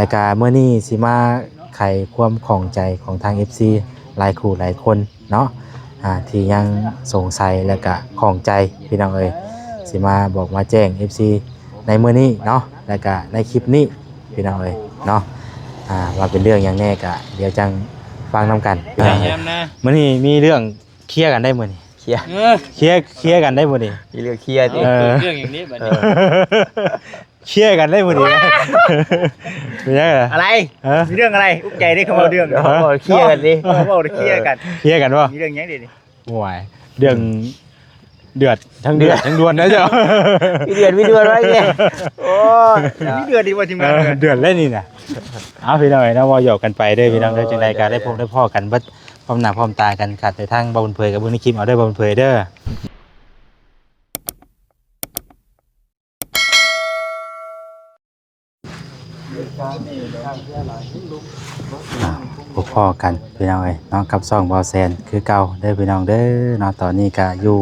ແລ້ວກະມື້ນີ້ຊິມາໄຂຄວາມຂ້ອງໃຈຂອງທາງເອັຟຊີຫຼາຍຄູ່ຫຼາຍຄົນເນາະ ອ່າ ທີ່ຍັງສົງໄສ ແລ້ວກະຂ້ອງໃຈ ພີ່ນ້ອງເອີຍ ຊິມາບອກມາແຈ້ງເອັຟຊີໃນມື້ນີ້ເນາະ ແລ້ວກະໃນຄລິບນີ້ ພີ່ນ້ອງເອີຍເນາະ ອ່າ ວ່າເປັນເລື່ອງຫຍັງແດ່ກະດຽວຈັ່ງຟັງນຳກັນ ພີ່ນ້ອງເອີຍ. ມື້ນີ້ມີເລື່ອງເຄຍກັນໄດ້ມື້ນີ້ ເຄຍ ເອີ ເຄຍ ເຄຍກັນໄດ້ມື້ນີ້ ມີເລື່ອງເຄຍຕິ ເອີ ເລື່ອງຫຍັງນີ້ບັດນີ້ ເອີ ເຄຍກັນໄດ້ມື້ນີ້ ເປັນຫຍັງລະ ອະໄລ ຮະ ມີເລື່ອງອະໄລ ອຸກໃຈເດ້ ເຂົາເວົ້າເລື່ອງ ເອີ ເວົ້າເຄຍກັນຕິ ເອີ ເວົ້າເຄຍກັນ ເຄຍກັນບໍ່ ມີເລື່ອງຫຍັງເດນີ້ ໂອ້ຍ ເລື່ອງເດືອດ ທັງເດືອດ ເດືອດ ທັງດ່ວນເດ້ເຈົ້າ ມີເດືອດ ມີດ່ວນໄວ້ແດ່ ໂອ້ຍ ມີເດືອດອີກວ່າທີມງານ ເອີ ເດືອດແລ້ວນີ້ນະ ເອົາ ພີ່ນ້ອງເອີຍເນາະ ເວົ້າຫຍອກກັນໄປເດີ ພີ່ນ້ອງເດີ ເອີ ຈັ່ງໃດກໍໄດ້ພົບໄດ້ພໍ້ກັນເບິດ ພ້ອມໜ້າພ້ອມຕາກັນ ຂາດແຕ່ທາງບ່າວບຸນເຜີຍກັບເບິ່ງໃນຄລິບເອົາເດີ ບ່າວບຸນເຜີຍເດີ. ອ່າ ພົບພໍ້ກັນພີ່ນ້ອງເອີຍເນາະ ກັບຊ່ອງບ່າວແສນຄືເກົ່າເດີພີ່ນ້ອງເດີເນາະ ຕອນນີ້ກະຢູ່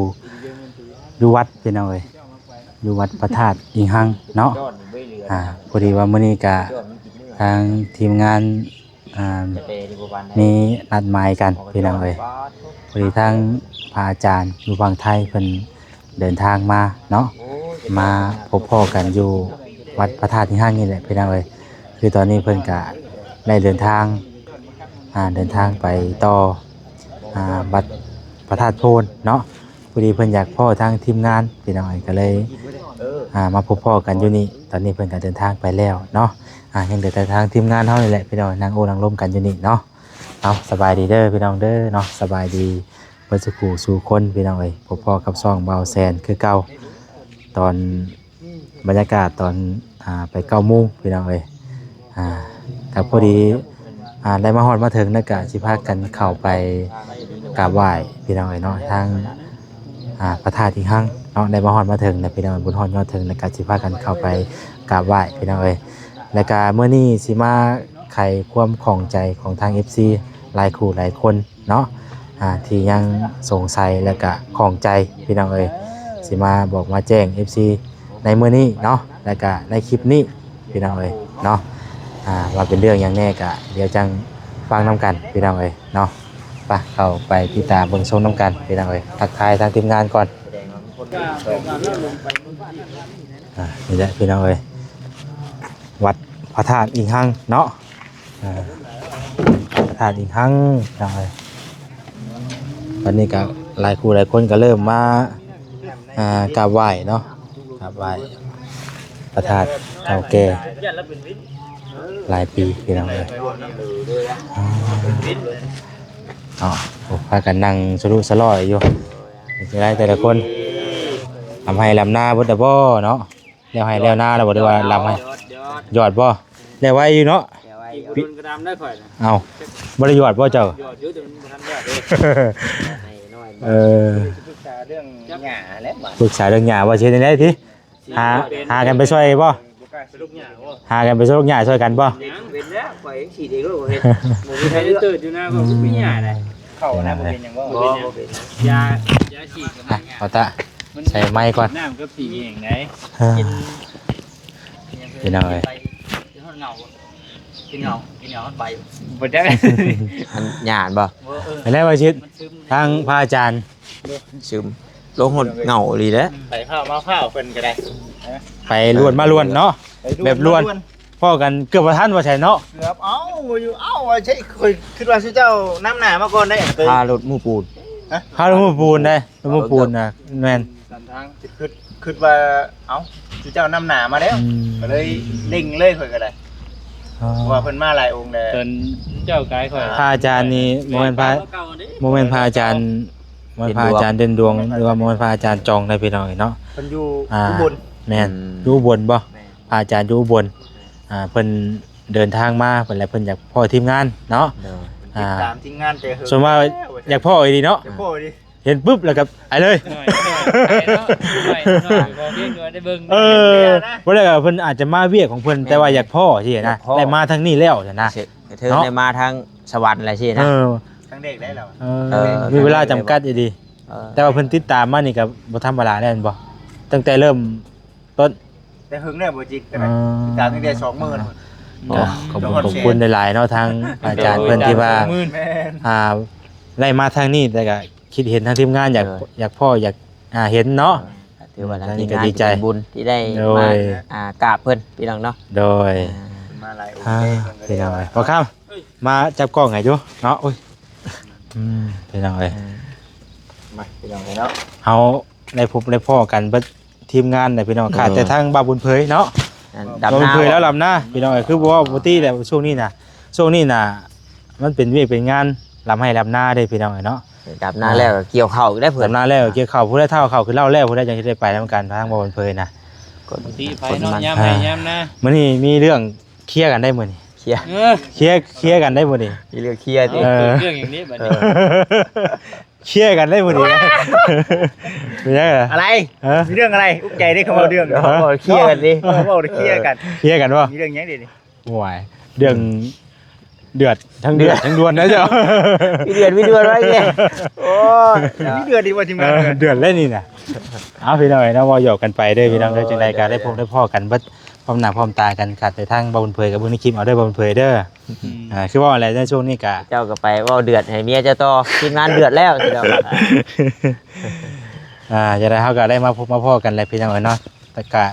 ຢູ່ວັດພີ່ນ້ອງເອີຍ ຢູ່ວັດພະທາດອີງຮັງເນາະ ອ່າ ພໍດີວ່າມື້ນີ້ກະທາງທີມງານ ອ່າ ມີນັດໝາຍກັນພີ່ນ້ອງເອີຍ ພໍດີທາງພະອາຈານຢູ່ຝັ່ງໄທເພິ່ນເດີນທາງມາເນາະ ມາພົບພໍ້ກັນຢູ່ວັດພະທາດອີງຮັງນີ້ແຫຼະພີ່ນ້ອງເອີຍ ຄືຕອນນີ້ເພິ່ນກະໄດ້ເດີນທາງ ອ່າ ເດີນທາງໄປຕໍ່ ອ່າ ວັດພະທາດໂພນເນາະ ພໍດີເພິ່ນຢາກພໍ້ທາງທີມງານພີ່ນ້ອງເອີຍ ກໍເລີຍ ອ່າ ມາພົບພໍ້ກັນຢູ່ນີ້ ຕອນນີ້ເພິ່ນກໍເດີນທາງໄປແລ້ວເນາະ ອ່າ ຍັງເຫຼືອແຕ່ທາງທີມງານເຮົານີ້ແຫຼະພີ່ນ້ອງ ນັ່ງໂອ້ນັ່ງລົມກັນຢູ່ນີ້ເນາະ ເອົາ ສະບາຍດີເດີພີ່ນ້ອງເດີເນາະ ສະບາຍດີເບິດສູ່ຄູ່ສູ່ຄົນພີ່ນ້ອງເອີຍ ພົບພໍ້ກັບຊ່ອງບ່າວແສນຄືເກົ່າ ຕອນ ບັນຍາກາດຕອນ ອ່າ ໄປເກົ້າໂມງພີ່ນ້ອງເອີຍ ອ່າ ກໍພໍດີ ອ່າ ໄດ້ມາຮອດມາເຖິງ ແລ້ວກະຊິພາກັນເຂົ້າໄປກາບໄຫວ້ພີ່ນ້ອງເອີຍເນາະ ທາງ ອ່າ ພະທາດອີງຮັງເນາະ ໄດ້ມາຮອດມາເຖິງແລ້ວພີ່ນ້ອງ ບຸນຮອດຍອດເຖິງ ແລ້ວກະຊິພາກັນເຂົ້າໄປກາບໄຫວ້ພີ່ນ້ອງເອີຍ ແລ້ວກະມື້ນີ້ຊິມາໄຂຄວາມຂ້ອງໃຈຂອງທາງເອັຟຊີຫຼາຍຄູ່ຫຼາຍຄົນ ເນາະ ອ່າ ທີ່ຍັງສົງໄສ ແລ້ວກະຂ້ອງໃຈ ພີ່ນ້ອງເອີຍ ຊິມາບອກມາແຈ້ງເອັຟຊີໃນມື້ນີ້ເນາະ ແລ້ວກະໃນຄລິບນີ້ ພີ່ນ້ອງເອີຍເນາະ ອ່າ ວ່າເປັນເລື່ອງຫຍັງແດ່ກະດຽວຈັ່ງຟັງນຳກັນ ພີ່ນ້ອງເອີຍເນາະ ໄປ ເຂົ້າໄປຕິດຕາມເບິ່ງຊົມນຳກັນ ພີ່ນ້ອງເອີຍ ທັກທາຍທາງທີມງານກ່ອນ ອ່າ ນີ້ແຫຼະ ພີ່ນ້ອງເອີຍ ວັດພະທາດອີງຮັງເນາະ ອ່າ ພະທາດອີງຮັງ ພີ່ນ້ອງເອີຍ ຕອນນີ້ກໍຫຼາຍຄູ່ຫຼາຍຄົນກໍເລີ່ມມາ ອ່າ ກາບໄຫວ້ເນາະ ກາບໄຫວ້ພະທາດເກົ່າແກ່ຫຼາຍປີ ພີ່ນ້ອງເອີຍ ອ່າ ເນາະ ໂອ້ ພາກັນນັ່ງສະລຸສະຫຼອຍຢູ່ ເປັນຈັ່ງໃດແຕ່ລະຄົນ ລຳໄຮ່ລຳນາເບິດແລ້ວບໍ່ເນາະ? ແລ້ວໄຮ່ແລ້ວນາແລ້ວບໍ່ ຫຼືວ່າລຳໄຮ່? ຢອດບໍ່? ແລ້ວໄວຢູ່ເນາະ ເອົາ ບໍ່ໄດ້ຢອດບໍ່ເຈົ້າ? ເອີ ປຶກສາເລື່ອງຫຍ້າແຫຼະ ປຶກສາເລື່ອງຫຍ້າວ່າຊິເຮັດຈັ່ງໃດຕິ ຫາ ຫາກັນໄປຊ່ອຍບໍ່? ຫາກັນໄປຊ່ອຍຫຍ້າຊ່ອຍກັນບໍ່? ເປັນແລ້ວ ຂ້ອຍຍັງສີດເອງໂລດ ບໍ່ເຮັດ ບໍ່ມີໃຜເຕີດຢູ່ນາ ບໍ່ມີຫຍ້າໃດ ເຂົ້ານະ ບໍ່ເປັນຫຍັງບໍ່? ບໍ່ເປັນຫຍັງ ຢາ ຢາສີດກັບຫຍ້າ ເອົາຕາ ໃສ່ໄມກ່ອນ ນ້ຳກັບສີແຫ້ງໃດ ເອີ ພີ່ນ້ອງເອີຍ ກິນຮອດເຫງົາ ກິນເຫງົາ ກິນເຫງົາຮອດໃບ ບໍ່ຈັກ ມັນຫຍ້າບໍ່? ເອີ ແລ້ວວ່າຊິ ທາງພະອາຈານ ຊຶມ ລົງຮອດເຫງົາອີ່ຫຼີແຫຼະ ໄປພ້າວມາພ້າວເພິ່ນກໍໄດ້ ໄປລວນມາລວນເນາະ ແບບລວນ ພໍ້ກັນເກືອບບໍ່ທັນວ່າຊັ້ນເນາະ ເກືອບ ເອົ້າ ຢູ່ ເອົ້າ ວ່າໃຊ່ ຂ້ອຍຄິດວ່າຊຸເຈົ້ານຳໜ້າມາກ່ອນໄດ໋ ພາລົດໝູ່ປູນ ຮະ? ພາລົດໝູ່ປູນໄດ໋ ລົດໝູ່ປູນນະ ແມ່ນ ສັນທາງ ຄິດ ຄິດວ່າ ເອົ້າ ຊຸເຈົ້ານຳໜ້າມາແລ້ວ ອືມ ກໍເລີຍເລັ່ງເລີຍ ຂ້ອຍກໍໄດ້ ອໍ ເພາະວ່າເພິ່ນມາຫຼາຍອົງແລ້ວ ເພິ່ນເຈົ້າກາຍຂ້ອຍ ພະອາຈານນີ້ບໍ່ແມ່ນພະ ບໍ່ແມ່ນພະອາຈານ ບໍ່ແມ່ນພະອາຈານເດັ່ນດວງ ຫຼືວ່າບໍ່ແມ່ນພະອາຈານຈອງໃດ໋ ພີ່ນ້ອງເອີຍເນາະ ເພິ່ນຢູ່ ອ່າ ອຸບົນ ແມ່ນ ອືມ ຢູ່ອຸບົນບໍ່? ແມ່ນ ພະອາຈານຢູ່ອຸບົນ ອ່າ ເພິ່ນເດີນທາງມາ ເພິ່ນ ແລະ ເພິ່ນຢາກພໍ້ທີມງານເນາະ ໂດຍ ອ່າ ຕິດຕາມທີມງານແຕ່ເຫິງ ສົມວ່າ ແລ້ວ ຢາກພໍ້ອີ່ຫຼີເນາະ ຢາກພໍ້ອີ່ຫຼີ ເຫັນປຶບແລ້ວກໍໄປເລີຍ ໜ້ອຍ ໜ້ອຍ ໜ້ອຍ ໜ້ອຍ ຂໍພຽງແຕ່ວ່າໄດ້ເບິ່ງ ເອີ ບໍ່ໄດ້ກໍເພິ່ນອາດຈະມາວຽກຂອງເພິ່ນ ແມ່ນ ແຕ່ວ່າຢາກພໍ້ຊີ້ນະ ຢາກພໍ້ ໄດ້ມາທາງນີ້ແລ້ວຊັ້ນນະ ເອີ ເນາະ ໄດ້ມາທາງສະຫວັນແລ້ວຊີ້ນະ ເອີ ຄັ້ງແລກໄດ້ແລ້ວ ເອີ ເອີ ມີເວລາຈຳກັດອີ່ຫຼີ ເອີ ແຕ່ວ່າເພິ່ນຕິດຕາມມານີ້ກໍບໍ່ທຳມະດາແລ້ວແມ່ນບໍ່? ຕັ້ງແຕ່ເລີ່ມຕົ້ນ ແຕ່ເຫິງແລ້ວບໍ່ຈິດກໍໄດ້ ເອີ ຕິດຕາມຕັ້ງແຕ່ສອງມື້ພຸ້ນ ກໍຂອບຄຸນ ຂອບຄຸນຫຼາຍໆເນາະ ທາງອາຈານເພິ່ນທີ່ວ່າ ໂດຍ ອ່າ ໄດ້ມາທາງນີ້ ແຕ່ກໍຄິດເຫັນທາງທີມງານຢາກ ໂດຍ ຢາກພໍ້ ຢາກ ອ່າ ເຫັນເນາະ. ຖືວ່າທາງທີມງານກໍດີໃຈ ເປັນບຸນທີ່ໄດ້ ໂດຍ ມາ ອ່າ ກາບເພິ່ນ ພີ່ນ້ອງເນາະ. ໂດຍ ອ່າ ມາຫຼາຍອົງ ອ່າ ເດ້ ພີ່ນ້ອງເອີຍ ພໍ່ຄຳ ມາຈັບກ້ອງໃຫ້ຢູ່ເນາະ. ໂອ້ຍ ອືມ ພີ່ນ້ອງເອີຍ ມາ ພີ່ນ້ອງເອີຍເນາະ ເຮົາໄດ້ພົບໄດ້ພໍ້ກັນເບິດທີມງານແຫຼະ ພີ່ນ້ອງ. ຂາດແຕ່ທາງບ່າວບຸນເຜີຍເນາະ ດຳນາ ບ່າວບຸນເຜີຍແລ້ວດຳນາ ພີ່ນ້ອງເອີຍ. ຄືບໍ່ເວົ້າບໍ່ຕິແຫຼະ ຊ່ວງນີ້ນະ ຊ່ວງນີ້ນະ ມັນເປັນວຽກເປັນງານ ດຳໄຮ່ດຳນາເດ້ ພີ່ນ້ອງເອີຍເນາະ. ດຳນາແລ້ວກໍກ່ຽວເຂົ້າອີກແລ້ວເພິ່ນ ດຳນາແລ້ວກໍກ່ຽວເຂົ້າ ຜູ້ໃດເຖົ້າເຂົ້າຂຶ້ນເລົ້າແລ້ວ ຜູ້ໃດຈັ່ງຊິໄດ້ໄປນຳກັນ ທາງບ່າວບຸນເຜີຍນະ. ປົກກະຕິໄປເນາະ ຍາມໄຮ່ຍາມນາ. ມື້ນີ້ມີເລື່ອງ ເຄຍກັນໄດ້ມື້ນີ້ ເຄຍ ເຄຍ ເຄຍກັນໄດ້ມື້ນີ້ ມີເລື່ອງເຄຍຕິ. ເອີ ເລື່ອງຫຍັງນີ້ບັດນີ້? ເຄຍກັນໄດ້ມື້ນີ້ ເປັນຫຍັງລະ? ອະໄລ? ຮະ? ມີເລື່ອງອະໄລ? ອຸກໃຈເດ້ ຄຳເວົ້າເລື່ອງ ເວົ້າເຄຍກັນຕິ ເວົ້າເຄຍກັນ ເຄຍກັນບໍ່? ມີເລື່ອງຫຍັງເດນີ້? ໂອ້ຍ ເລື່ອງ ອືມ ເດືອດ ທັງເດືອດ ເດືອດ ທັງດ່ວນນະເຈົ້າ. ມີເດືອດ ມີດ່ວນໄວ້ແດ່. ໂອ້ຍ ມີເດືອດອີກວ່າທີມງານ ເອີ ເດືອດແລ້ວນີ້ນະ. ເອົາ ພີ່ນ້ອງເອີຍເນາະ ເວົ້າຫຍອກກັນໄປເດີພີ່ນ້ອງເດີ. ເອີ ຈັ່ງໃດກໍໄດ້ພົບໄດ້ພໍ້ກັນເບິດ ພ້ອມໜ້າພ້ອມຕາກັນ. ຂາດແຕ່ທາງບ່າວບຸນເຜີຍກັບເບິ່ງໃນຄລິບເອົາເດີບ່າວບຸນເຜີຍເດີ. ອືມ ອ່າ ຄືເວົ້າແຫຼະ ໃນຊ່ວງນີ້ກະ ເຈົ້າກໍໄປເວົ້າເດືອດໃຫ້ເມຍເຈົ້າຕໍ່ ທີມງານເດືອດແລ້ວຊິດອກ. ອ່າ ຈັ່ງໃດເຮົາກໍໄດ້ມາພົບມາພໍ້ກັນແຫຼະພີ່ນ້ອງເອີຍເນາະ. ແຕ່ກະ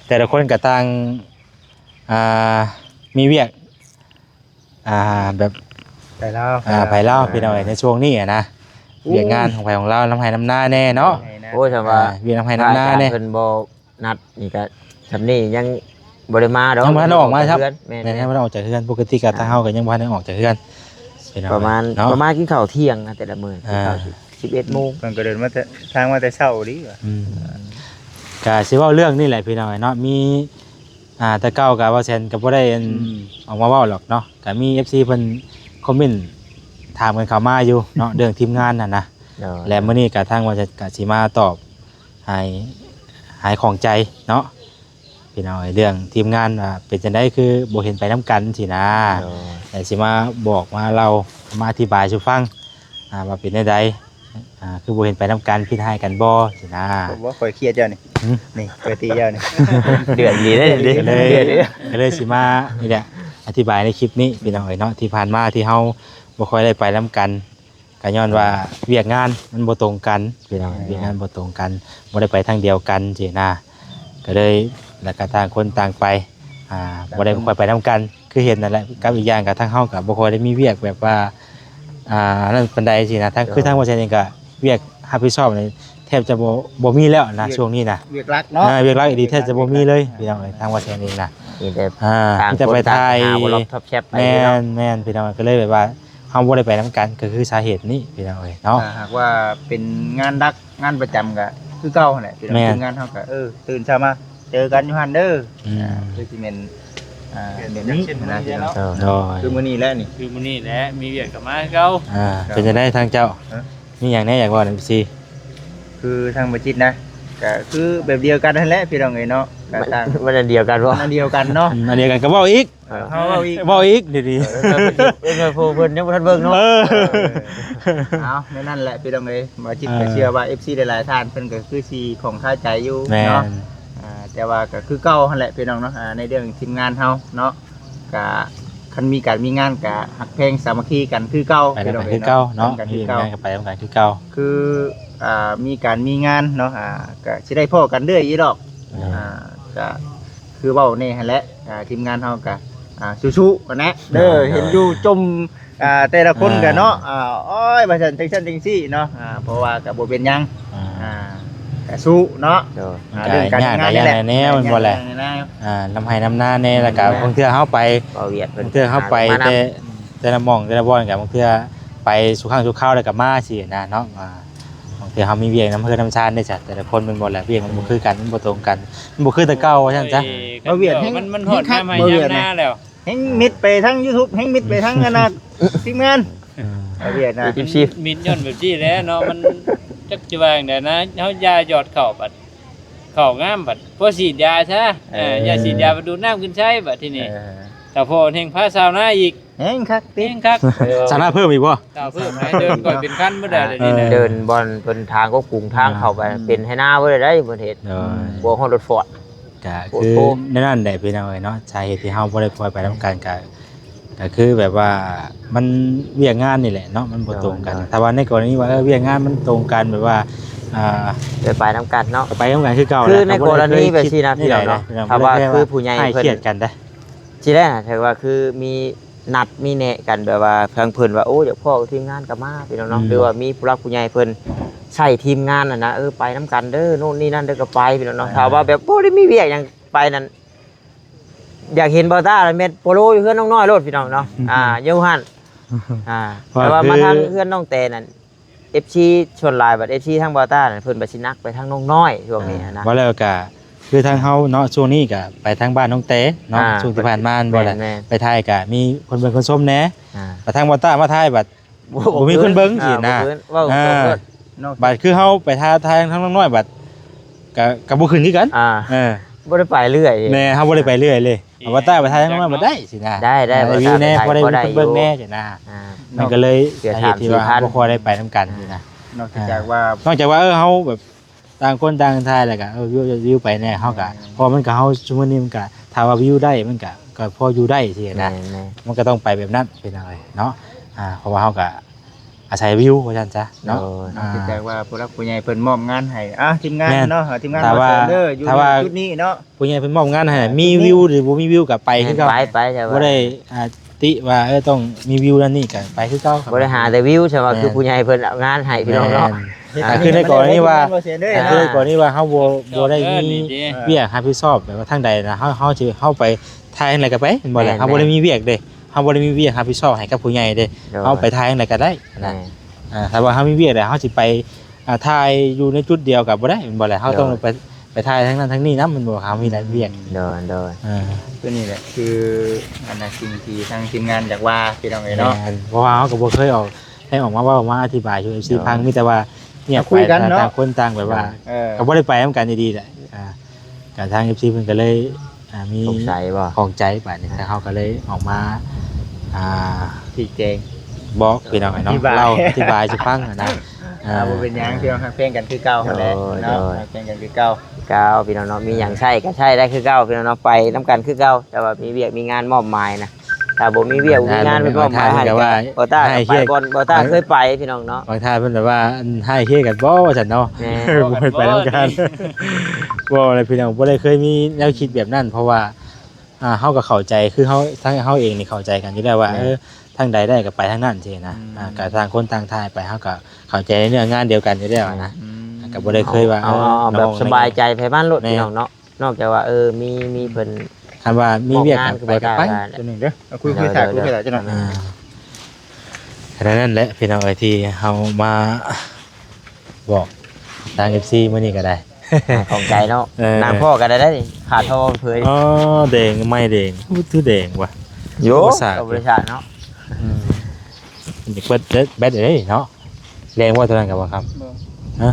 ແຕ່ລະຄົນກໍຕ່າງ ອ່າ ມີວຽກ ອ່າ ແບບ ໄປລາວ ອ່າ ໄປລາວ ໄປລາວ ພີ່ນ້ອງເອີຍ ໃນຊ່ວງນີ້ນະ. ໂອ້ ວຽກງານຂອງໃຜຂອງລາວ ນຳໄຮ່ນຳນາແດ່ເນາະ. ໂອ້ ຖ້າວ່າ ອ່າ ວຽກນຳໄຮ່ນຳນາແດ່ ເພິ່ນບໍ່ນັດນີ້ກໍ ຊ່ຳນີ້ຍັງບໍ່ໄດ້ມາດອກ ຍັງບໍ່ທັນໄດ້ອອກມາ ແມ່ນໆ ຍັງບໍ່ໄດ້ອອກຈາກເຮືອນ. ປົກກະຕິກໍ ອ່າ ທາງເຮົາກໍຍັງບໍ່ທັນໄດ້ອອກຈາກເຮືອນ ພີ່ນ້ອງ ປະມານ ເນາະ ປະມານກິນເຂົ້າທ່ຽງນະ ແຕ່ລະມື້ ອ່າ ກິນເຂົ້າສິບເອັດໂມງ. ເພິ່ນກໍເດີນມາແຕ່ ທາງມາແຕ່ເຊົ້າອີ່ຫຼີວ່າ ອືມ ກໍຊິເວົ້າເລື່ອງນີ້ແຫຼະ ພີ່ນ້ອງເນາະ. ມີ ອ່າ ແຕ່ເກົ່າກໍບໍ່ແຊນກໍບໍ່ໄດ້ ອືມ ອອກມາເວົ້າດອກເນາະ. ກໍມີເອັຟຊີເພິ່ນຄອມເມັນຖາມກັນເຂົ້າມາຢູ່ເນາະ ເລື່ອງທີມງານຫັ້ນນະ. ໂດຍ ແລະ ມື້ນີ້ກໍທາງວ່າຈະ ກໍຊິມາຕອບໃຫ້ ຫາຍຂ້ອງໃຈເນາະ ພີ່ນ້ອງເອີຍ ເລື່ອງທີມງານວ່າເປັນຈັ່ງໃດ ຄືບໍ່ເຫັນໄປນຳກັນຊີ້ນະ. ໂດຍ ແລະ ຊິມາບອກມາເລົ່າ ມາອະທິບາຍສູ່ຟັງ ອ່າ ວ່າເປັນແນວໃດ ອ່າ ຄືບໍ່ເຫັນໄປນຳກັນ ຜິດຮ້າຍກັນບໍ່ຊີ້ນະ. ບໍ່ ຂ້ອຍເຄຍເຈົ້ານີ້ ຫຶ? ນີ້ ຂ້ອຍຕີເຈົ້ານີ້ ເດືອດອີ່ຫຼີເດ້ນີ້ ກໍເລີຍ ເດືອດອີ່ຫຼີ ກໍເລີຍຊິມານີ້ແຫຼະ ອະທິບາຍໃນຄລິບນີ້ພີ່ນ້ອງເອີຍເນາະ. ທີ່ຜ່ານມາທີ່ເຮົາບໍ່ຄ່ອຍໄດ້ໄປນຳກັນ ກໍຍ້ອນວ່າວຽກງານມັນບໍ່ຕົງກັນພີ່ນ້ອງ ວຽກງານບໍ່ຕົງກັນ ບໍ່ໄດ້ໄປທາງດຽວກັນຊີ້ນະ. ກໍເລີຍ ແລ້ວກໍຕ່າງຄົນຕ່າງໄປ ອ່າ ບໍ່ໄດ້ຄ່ອຍໄປນຳກັນ ຄືເຫັນນັ້ນແຫຼະ. ກັບອີກຢ່າງກໍທາງເຮົາກໍບໍ່ຄ່ອຍໄດ້ມີວຽກແບບວ່າ ອ່າ ອັນນັ້ນປານໃດຊີ້ນະ. ທາງ ຄືທາງບໍ່ແຊນເອງກໍວຽກຮັບຜິດຊອບນີ້ແທບຈະບໍ່ ບໍ່ມີແລ້ວນະ ວຽກ ຊ່ວງນີ້ນະ ວຽກຫຼັກເນາະ ອ່າ ວຽກຫຼັກອີ່ຫຼີແທບຈະບໍ່ມີເລີຍພີ່ນ້ອງເອີຍ ທາງບໍ່ແຊນເອງນະ. ມີແຕ່ ອ່າ ຕ່າງຄົນຕ່າງໄປຫາບໍ່ລັບທັບແຊັບໄປ ແມ່ນ ເນາະ ແມ່ນ ພີ່ນ້ອງ. ກໍເລີຍແບບວ່າເຮົາບໍ່ໄດ້ໄປນຳກັນ ກໍຄືສາເຫດນີ້ພີ່ນ້ອງເອີຍເນາະ. ຖ້າຫາກວ່າເປັນງານຫຼັກ ງານປະຈຳກໍຄືເກົ່າຫັ້ນແຫຼະ ພີ່ນ້ອງ. ແມ່ນ ທີມງານເຮົາກໍ ເອີ ຕື່ນເຊົ້າມາເຈີກັນຢູ່ຫັ້ນເດີ ອືມ ອ່າ ຄືຊິແມ່ນ ອ່າ ແບບນີ້ນະພີ່ນ້ອງ. ໂດຍ ຄືມື້ນີ້ແຫຼະນີ້ ຄືມື້ນີ້ແຫຼະ ມີວຽກກໍມາຄືເກົ່າ. ອ່າ ເປັນຈັ່ງໃດທາງເຈົ້າ ຮະ? ມີຫຍັງແດ່ຢາກເວົ້ານຳ ເອັຟຊີ? ຄືທາງບໍ່ຈິດນະ ກໍຄືແບບດຽວກັນຫັ້ນແຫຼະພີ່ນ້ອງເອີຍເນາະ. ກໍຕ່າງ ມັນ ມັນອັນດຽວກັນບໍ່? ອັນດຽວກັນເນາະ ອືມ ອັນດຽວກັນກໍເວົ້າອີກ ເອີ ເຮົາເວົ້າອີກ ເວົ້າອີກດີໆ ເອີ ເພິ່ນ ເພິ່ນ ເພິ່ນ ເພິ່ນຍັງບໍ່ທັນເບິ່ງເນາະ. ເອີ ເອົາ ແນວນັ້ນແຫຼະພີ່ນ້ອງເອີຍ. ບໍ່ຈິດກໍເຊື່ອວ່າ ເອີ ເອັຟຊີ ຫຼາຍໆທ່ານເພິ່ນກໍຄືຊິຂ້ອງຄາໃຈຢູ່ ແມ່ນ ເນາະ. ອ່າ ແຕ່ວ່າກໍຄືເກົ່າຫັ້ນແຫຼະພີ່ນ້ອງເນາະ ອ່າ ໃນເລື່ອງທີມງານເຮົາເນາະ ກະຄັນມີການມີງານກະຮັກແພງສາມັກຄີກັນຄືເກົ່າ ໄປນຳກັນຄືເກົ່າເນາະ ໄປນຳກັນຄືເກົ່າ ມີງານກໍໄປນຳກັນຄືເກົ່າ. ຄື ອ່າ ມີການມີງານເນາະ ອ່າ ກະຊິໄດ້ພໍ້ກັນເລື້ອຍຢູ່ດອກ ອ່າ ກະຄືເວົ້າແນ່ຫັ້ນແຫຼະ ອ່າ ທີມງານເຮົາກະ ອ່າ ສູ້ໆຫັ້ນແຫຼະເດີ ເຫັນຢູ່ຈົ່ມ ອ່າ ແຕ່ລະຄົນກະເນາະ ອ່າ ໂອ້ຍ ວ່າຊັ້ນ ຈັ່ງຊັ້ນຈັ່ງຊີ້ເນາະ ອ່າ ເພາະວ່າກະບໍ່ເປັນຫຍັງ ອ່າ ກະສູ້ເນາະ ເລື່ອງການງານນີ້ແຫຼະ ແນວແມ່ນບໍ່ແຫຼະ ອ່າ ນຳໄຮ່ນຳນາແດ່ ແລ້ວກະບາງເທື່ອເຮົາໄປ ບາງເທື່ອເຮົາໄປແຕ່ ແຕ່ລະໝ່ອງແຕ່ລະບ່ອນກະບາງເທື່ອໄປສູ່ຄັ້ງສູ່ຄາວແລ້ວກະມາຊີ້ນະເນາະ ອ່າ ບາງເທື່ອເຮົາມີວຽກນຳເຮືອນນຳຊານເດ້ ແຕ່ລະຄົນແມ່ນບໍ່ແຫຼະ ວຽກມັນບໍ່ຄືກັນ ມັນບໍ່ຕົງກັນ ມັນບໍ່ຄືແຕ່ເກົ່າວ່າຊັ້ນຊະ ເວົ້າວຽກນີ້ ມັນ ມັນຮອດຍາມໄຮ່ຍາມນາແລ້ວ ແຮ່ງມິດໄປທາງ YouTube ແຮ່ງມິດໄປທາງອັນນ່າ ທີມງານ ເອີ ເອົາວຽກນະ ເອັຟຊີ ມິດຍ້ອນແບບນີ້ແຫຼະເນາະ ມັນຈັກຊິວ່າຈັ່ງໃດນະ ເຮົາຢາຢອດເຂົ້າບັດ ເຂົ້າງາມບັດ ພໍສີດຢາຊະ ເອີ ເອີ ຢາສີດຢາໄປດູດນ້ຳຂຶ້ນໃຊ້ບັດທີນີ້ ເອີ ຖ້າພໍແຮ່ງພາຊາວນາອີກ ແຮ່ງຄັກຕິ ແຮ່ງຄັກ ຊາວນາເພີ່ມອີກບໍ່ ຊາວເພີ່ມໃຫ້ເດີນກ່ອຍເປັນຄັນບໍ່ໄດ້ດຽວນີ້ນະ ເດີນບ່ອນເພິ່ນທາງກໍກຸງທາງເຂົ້າໄປ ເປັນໄຮ່ນາບໍ່ໄດ້ໄດ໋ ເພິ່ນເຮັດ ໂດຍ ບໍ່ຮອດລົດຟອດ ກະຄື ໂອ້ໂຫ ແນວນັ້ນແຫຼະພີ່ນ້ອງເອີຍເນາະ ສາເຫດທີ່ເຮົາບໍ່ໄດ້ຄ່ອຍໄປນຳກັນກະ ກະຄືແບບວ່າມັນວຽກງານນີ້ແຫຼະເນາະ ມັນບໍ່ ໂດຍ ຕົງກັນ ໂດຍ ຖ້າວ່າໃນກໍລະນີວ່າ ເອີ ວຽກງານມັນຕົງກັນແບບວ່າ ອ່າ ໄດ້ໄປນຳກັນເນາະ ກໍໄປນຳກັນຄືເກົ່າ ຄືໃນກໍລະນີແບບຊີ້ນະ ແລ້ວກໍບໍ່ໄດ້ເຄີຍຄິດແນວໃດ ພີ່ນ້ອງເນາະ ແບບວ່າຄືຜູ້ໃຫໃຫຍ່ເພິ່ນ ເພິ່ນ ຊິໄດ້ນະ ຖ້າວ່າຄືມີນັດມີແນະກັນ ແບບວ່າທາງເພິ່ນວ່າ ໂອ້ ຢາກພໍ້ທີມງານກໍມາ ພີ່ນ້ອງເນາະ ອືມ ຫຼືວ່າມີຜູ້ຫຼັກຜູ້ໃຫຍ່ເພິ່ນໃຊ້ທີມງານຫັ້ນນະ ເອີ ໄປນຳກັນເດີ ໂນ່ນນີ້ນັ້ນເດີ ກໍໄປ ພີ່ນ້ອງເນາະ ອ່າ ຖ້າວ່າແບບບໍ່ໄດ້ມີວຽກຫຍັງໄປນັ້ນ ຢາກເຫັນບ່າວຕ້າແມ່ນໂປໂລຢູ່ເຮືອນນ້ອງນ້ອຍໂລດ ພີ່ນ້ອງເນາະ ອ່າ ຢູ່ຫັ້ນ ອ່າ ແຕ່ວ່າມາທາງເຮືອນນ້ອງແຕນັ້ນ ເອັຟຊີ ສ່ວນຫຼາຍບັດ ເອັຟຊີ ທາງບ່າວຕ້ານັ້ນ ເພິ່ນບັດຊິໜັກໄປທາງນ້ອງນ້ອຍຊ່ວງນີ້ຫັ້ນນະ ວ່າແລ້ວກະ ຄືທາງເຮົາເນາະ ຊ່ວງນີ້ກະໄປທາງບ້ານນ້ອງແຕເນາະ ອ່າ ຊ່ວງທີ່ຜ່ານມາແມ່ນບໍ່ແຫຼະ ແມ່ນໆ ໄປຖ່າຍກະມີຄົນເບິ່ງຄົນຊົມແດ່ ອ່າ ແຕ່ທາງບ່າວຕ້າມາຖ່າຍບັດ ບໍ່ ບໍ່ມີຄົນເບິ່ງ ອ່າ ຊີ້ນະ ບໍ່ຄືນ ເວົ້າ ອ່າ ຕຣົງໂລດ ນອກຈາກ ບັດຄືເຮົາໄປຖ່າຍ ຖ່າຍທາງນ້ອງນ້ອຍບັດ ກະ ກະບໍ່ຂຶ້ນຄືກັນ ອ່າ ເອີ ບໍ່ໄດ້ໄປເລື້ອຍ ແມ່ນ ເຮົາບໍ່ໄດ້ໄປເລື້ອຍເລີຍ ເອົາວ່າຕາໄປຖ່າຍທາງນັ້ນບໍ່ໄດ້ຊີ້ນະ ໄດ້ ໄດ້ ໄດ້ວິວແດ່ ພໍໄດ້ມີຄົນເບິ່ງແດ່ຊີ້ນະ ອ່າ ມັນກໍເລີຍສາເຫດທີ່ວ່າບໍ່ຄ່ອຍໄດ້ໄປນຳກັນຊີ້ນະ ນອກຈາກວ່າ ນອກຈາກວ່າ ເອີ ເຮົາແບບຕ່າງຄົນຕ່າງຖ່າຍແລ້ວກໍ ເອີ ວິວ ວິວໄປແດ່ ເຮົາກໍ ແມ່ນ ເພາະມັນກໍ ເຮົາຊຸມມື້ນີ້ມັນກໍ ຖ້າວ່າວິວໄດ້ມັນກໍ ກໍພໍຢູ່ໄດ້ຊີ້ນະ ແມ່ນໆ ມັນກໍຕ້ອງໄປແບບນັ້ນ ເປັນຫຍັງເລີຍເນາະ ອ່າ ເພາະວ່າເຮົາກໍ ອາໄສວິວວ່າຊັ້ນຊະເນາະ ໂດຍ ອ່າ ນອກຈາກວ່າຜູ້ຫຼັກຜູ້ໃຫຍ່ເພິ່ນມອບງານໃຫ້ ອ່າ ທີມງານເນາະ ທີມງານ ຖ້າວ່າ ເຊີນເດີ ຢູ່ ຢູ່ຈຸດນີ້ເນາະ ຜູ້ໃຫຍ່ເພິ່ນມອບງານໃຫ້ ມີວິວຫຼືບໍ່ມີວິວກໍໄປຄືເກົ່າ ແມ່ນ ໄປ ໄປ ແຕ່ວ່າ ບໍ່ໄດ້ ອ່າ ຕິວ່າ ເອີ ຕ້ອງມີວິວນັ້ນນີ້ກໍໄປຄືເກົ່າ ບໍ່ໄດ້ຫາແຕ່ວິວ ແຕ່ວ່າ ແມ່ນ ຄືຜູ້ໃຫຍ່ເພິ່ນເອົາງານໃຫ້ພີ່ນ້ອງເນາະ ແມ່ນ ອ່າ ຄືໃນກໍລະນີວ່າ ຄືໃນກໍລະນີວ່າເຮົາບໍ່ ບໍ່ໄດ້ມີວຽກຮັບຜິດຊອບແບບວ່າທາງໃດນະ ເຮົາ ເຮົາຊິ ເຮົາໄປ ຖ່າຍທາງໃດກໍໄປ ແມ່ນບໍ່ແຫຼະ ແມ່ນ ເຮົາບໍ່ໄດ້ມີວຽກເດ້ ເຮົາບໍ່ໄດ້ມີວຽກຮັບຜິດຊອບໃຫ້ກັບຜູ້ໃຫຍ່ເດ້ ໂດຍ ເຮົາໄປຖ່າຍທາງໃດກໍໄດ້ນະ ແມ່ນ ອ່າ ຖ້າວ່າເຮົາມີວຽກແລ້ວ ເຮົາຊິໄປ ອ່າ ຖ່າຍຢູ່ໃນຈຸດດຽວກໍບໍ່ໄດ້ ແມ່ນບໍ່ແຫຼະ ເຮົາຕ້ອງ ໂດຍ ໄປ ໄປຖ່າຍທາງນັ້ນທາງນີ້ນຳ ແມ່ນບໍ່ ເຮົາມີຫຼາຍວຽກ ໂດຍ ໂດຍ ອ່າ ຕົວນີ້ແຫຼະ ຄືອັນນັ້ນ ສິ່ງທີ່ທາງທີມງານຢາກວ່າ ພີ່ນ້ອງເອີຍເນາະ ແມ່ນ ເພາະວ່າເຮົາກໍບໍ່ເຄີຍອອກ ໃຫ້ອອກມາເວົ້າມາອະທິບາຍສູ່ ເອັຟຊີ ໂດຍ ຟັງ ມີແຕ່ວ່າງຽບໄປ ຄຸຍກັນເນາະ ຕ່າງຄົນຕ່າງແບບວ່າ ເອີ ກໍບໍ່ໄດ້ໄປນຳກັນດີໆແຫຼະ ອ່າ ກໍທາງ ເອັຟຊີ ເພິ່ນກໍເລີຍ ອ່າ ມີ ສົງໄສບໍ່ ຂ້ອງໃຈບາດນີ້ ອ່າ ທາງເຮົາກໍເລີຍອອກມາ ອ່າ ຊີ້ແຈງ ບອກພີ່ນ້ອງເນາະ ອະທິບາຍ ເລົ່າອະທິບາຍສູ່ຟັງຫັ້ນນະ ອ່າ ອ່າ ບໍ່ເປັນຫຍັງ ພີ່ນ້ອງຮັກແພງກັນຄືເກົ່າຫັ້ນແຫຼະ ໂດຍ ເນາະ ໂດຍ ຮັກແພງກັນຄືເກົ່າ ຄືເກົ່າ ພີ່ນ້ອງເນາະ ມີຫຍັງໃຊ້ກໍໃຊ້ໄດ້ຄືເກົ່າ ພີ່ນ້ອງເນາະ ໄປນຳກັນຄືເກົ່າ ແຕ່ວ່າມີວຽກມີງານມອບໝາຍນະ ຖ້າບໍ່ມີວຽກ ບໍ່ມີງານເພິ່ນມອບໝາຍໃຫ້ ກໍ ບໍ່ຕ້າໄປບ່ອນ ບໍ່ຕ້າເຄີຍໄປ ພີ່ນ້ອງເນາະ ບາງທ່ານເພິ່ນແບບວ່າ ອັນ ໃຫ້ເຄກັນບໍ່ ວ່າຊັ້ນເນາະ ແມ່ນ ບໍ່ໄດ້ໄປນຳກັນ ບໍ່ແຫຼະພີ່ນ້ອງ ບໍ່ໄດ້ເຄີຍມີແນວຄິດແບບນັ້ນ ເພາະວ່າ ອ່າ ເຮົາກໍເຂົ້າໃຈ ຄືເຮົາ ທັງເຮົາເອງນີ້ເຂົ້າໃຈກັນຢູ່ແລ້ວວ່າ ແມ່ນ ເອີ ທາງໃດໄດ້ກໍໄປທາງນັ້ນຊີ້ນະ ອືມ ອ່າ ກໍຕ່າງຄົນຕ່າງຖ່າຍໄປ ເຮົາກໍເຂົ້າໃຈໃນເນື້ອງານດຽວກັນຢູ່ແລ້ວນະ ອືມ ກໍບໍ່ໄດ້ເຄີຍວ່າ ເອົາ ເອີ ເອົາແບບສະບາຍໃຈໃຜມັນໂລດ ແມ່ນ ພີ່ນ້ອງເນາະ ນອກຈາກວ່າ ເອີ ມີ ມີເພິ່ນ ຄັນວ່າມີວຽກກໍໄປກໍໄປ ຕົວນີ້ເດີ ເອົາຄຸຍ ຄຸຍ ຖ່າຍ ຄຸຍ ຖ່າຍ ເຈົ້າໜ້ອຍ ອ່າ ແຄ່ນັ້ນແຫຼະ ພີ່ນ້ອງເອີຍ ທີ່ເຮົາມາບອກທາງ ເອັຟຊີ ມື້ນີ້ກໍໄດ້ ອ່າ ຂອງໃຈເນາະ ເອີ ນາງພໍ່ກໍໄດ້ ໄດ້ນີ້ ຂາທໍ່ເຜີຍ ອໍ ແດງ ໄມ້ແດງ ຄືແດງວະ ໂຍ ກໍບໍ່ໄດ້ສາດເນາະ ອືມ ເປີດແບັດເດ້ເນາະ ແດງບໍ່ຕົວນັ້ນກໍບໍ່ຄັບ ບໍ່ ຮະ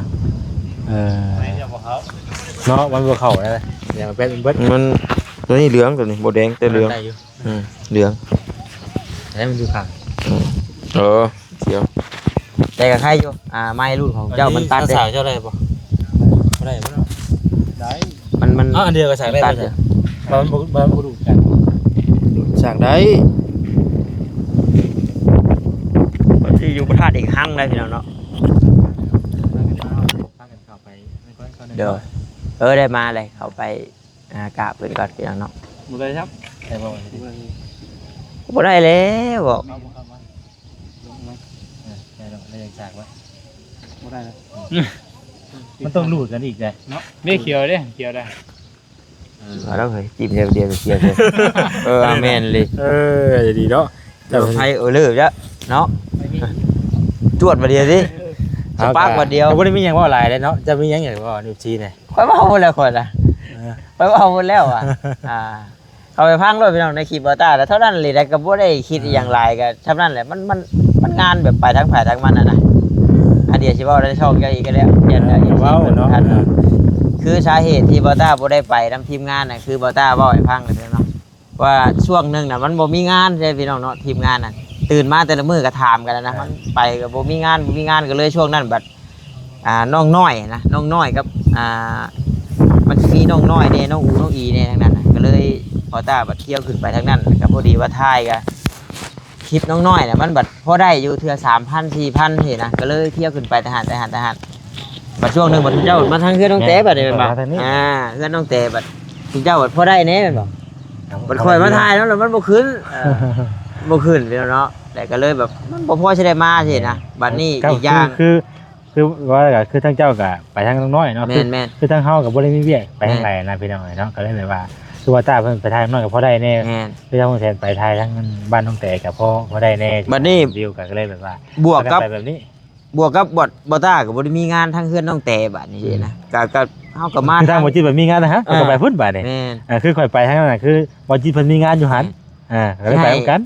ເອີ ໄມ້ຈະບໍ່ເຂົ້າ ເນາະ ມັນບໍ່ເຂົ້າແລ້ວ ແດງແບັດມັນເບິດ ມັນ ຕົວນີ້ເຫຼືອງ ຕົວນີ້ບໍ່ແດງ ແຕ່ເຫຼືອງ ໄດ້ຢູ່ ອືມ ເຫຼືອງ ແຕ່ມັນຢູ່ຂ້າງ ອືມ ເອີ ດຽວ ແຕ່ກໍໄຄຢູ່ ອ່າ ໄມ້ລຸ້ນຂອງເຈົ້າມັນຕັດເດ້ ສາວເຈົ້າໄດ້ບໍ່? ບໍ່ໄດ້ບໍ່ເນາະ ໄດ້ ມັນ ມັນ ເອົາອັນດຽວກໍສາກໄດ້ ຕັດ ບໍ່ ເອີ ບໍ່ ບໍ່ ບໍ່ດູດກັນ ສາກໄດ້ ມັນຊິຢູ່ພະທາດອີກຮັ່ງໄດ້ພີ່ນ້ອງເນາະ ພາກັນເຂົ້າໄປ ເດີ ເອີ ໄດ້ມາເລີຍ ເຂົ້າໄປ ອ່າ ກາບເພິ່ນກ່ອນພີ່ນ້ອງເນາະ ບໍ່ໄດ້ຄັບ ໄດ້ບໍ່? ບໍ່ໄດ້ແລ້ວ ບໍ່ ເອົາບໍ່ເຂົ້າມາ ລົງມາ ເອີ ໄດ້ແລ້ວ ໄດ້ສາກແລ້ວ ບໍ່ໄດ້ແລ້ວ ມັນຕ້ອງລູດກັນອີກເດ້ເນາະ ເດ້ຂຽວເດ້ ຂຽວໄດ້ ເອີ ເອົາແລ້ວເຮີ້ຍ ຈິ້ມດຽວດຽວຂຽວເລີຍ ເອີ ແມ່ນເລີຍ ເອີ ດີເນາະ ເຈົ້າໄພເອີເລີ້ເນາະ ຈວດບາດດຽວຕິ ສະປາກບາດດຽວ ເຈົ້າບໍ່ໄດ້ມີຫຍັງເວົ້າຫຼາຍເດ້ເນາະ ເຈົ້າມີຫຍັງຢາກເວົ້າ ເອັຟຊີ ນີ້ ຂ້ອຍເວົ້າໝົດແລ້ວຂ້ອຍນະ ເອີ ຂ້ອຍເວົ້າໝົດແລ້ວອະ ອ່າ ເຂົ້າໄປຟັງໂລດພີ່ນ້ອງ ໃນຄລິບບ່າວຕ້າ ແລ້ວເທົ່ານັ້ນເລີຍ ແລ້ວກໍບໍ່ໄດ້ຄິດອີ່ຫຍັງຫຼາຍ ກໍຊ່ຳນັ້ນແຫຼະ ມັນ ມັນ ມັນງານແບບໄປທາງໃຜທາງມັນຫັ້ນນະ ອັນດຽວຊິເວົ້າໃນຊ່ອງເຈົ້າອີກກໍແລ້ວ ຢ້ານເຈົ້າເອັຟຊີເພິ່ນບໍ່ທັນ ເອີ ຄືສາເຫດທີ່ບ່າວຕ້າບໍ່ໄດ້ໄປນຳທີມງານນະ ຄືບ່າວຕ້າເວົ້າໃຫ້ຟັງເລີຍເນາະ ວ່າຊ່ວງໜຶ່ງນະ ມັນບໍ່ມີງານເດ້ພີ່ນ້ອງເນາະ ທີມງານນະ ຕື່ນມາແຕ່ລະມື້ກໍຖາມກັນນະ ມັນໄປກໍບໍ່ມີງານ ບໍ່ມີງານ ກໍເລີຍຊ່ວງນັ້ນບັດ ອ່າ ນ້ອງນ້ອຍນະ ນ້ອງນ້ອຍກັບ ອ່າ ມັນຊິມີນ້ອງນ້ອຍແດ່ ນ້ອງອູ ນ້ອງອີແດ່ ທາງນັ້ນນະ ກໍເລີຍ ບໍ່ຕ້າບັດທ່ຽວຂຶ້ນໄປທາງນັ້ນ ກໍພໍດີວ່າຖ່າຍກໍ ຄລິບນ້ອງນ້ອຍນະ ມັນບັດພໍໄດ້ຢູ່ ເທື່ອສາມພັນ ສີ່ພັນຊີ້ນະ ກໍເລີຍທ່ຽວຂຶ້ນໄປແຕ່ຫັ້ນ ແຕ່ຫັ້ນ ແຕ່ຫັ້ນ ບັດຊ່ວງໜຶ່ງບັດເຈົ້າມາທາງເຮືອນນ້ອງແຕບັດນີ້ແມ່ນບໍ່? ແມ່ນ ມາທາງນີ້ ອ່າ ເຮືອນນ້ອງແຕບັດ ເຈົ້າບັດພໍໄດ້ແດ່ແມ່ນບໍ່? ບັດຂ້ອຍມາຖ່າຍນຳ ແລ້ວມັນບໍ່ຂຶ້ນ ເອີ ບໍ່ຂຶ້ນແລ້ວເນາະ ແລ້ວກໍເລີຍແບບມັນບໍ່ພໍຊິໄດ້ມາຊີ້ນະ ແມ່ນ ບັດນີ້ ກໍ ອີກຢ່າງ ຄື ຄື ຄືວ່າກໍຄືທາງເຈົ້າກໍໄປທາງນ້ອງນ້ອຍເນາະ ແມ່ນໆ ຄື ຄືທາງເຮົາກໍບໍ່ໄດ້ມີວຽກໄປ ແມ່ນ ທາງໃດນະ ພີ່ນ້ອງເອີຍເນາະ ກໍເລີຍແບບວ່າ ຄືວ່າຕາເພິ່ນໄປຖ່າຍນ້ອຍກໍພໍໄດ້ແດ່ ແມ່ນ ຄືທາງແສນໄປຖ່າຍທາງບ້ານນ້ອງແຕກໍພໍ ພໍໄດ້ແດ່ ບັດນີ້ ວິວກໍ ກໍເລີຍແບບວ່າ ບວກກັບ ໄປແບບນີ້ ບວກກັບ ບໍ່ ບໍ່ຕ້າກໍບໍ່ໄດ້ມີງານທາງເຮືອນນ້ອງແຕບັດນີ້ ອືມ ນະ ກໍ ກໍເຮົາກໍມາ ຄືທາງ ທາງ ບໍ່ຈິດເພິ່ນມີງານນະ ເຮົາ ເອີ ກໍໄປພຸ້ນບັດນີ້ ແມ່ນ ເອີ ຄືຂ້ອຍໄປທາງນັ້ນນະ ຄືບໍ່ຈິດເພິ່ນມີງານຢູ່ຫັ້ນ ແມ່ນ ອ່າ ກໍໄດ້ໄປນຳກັນ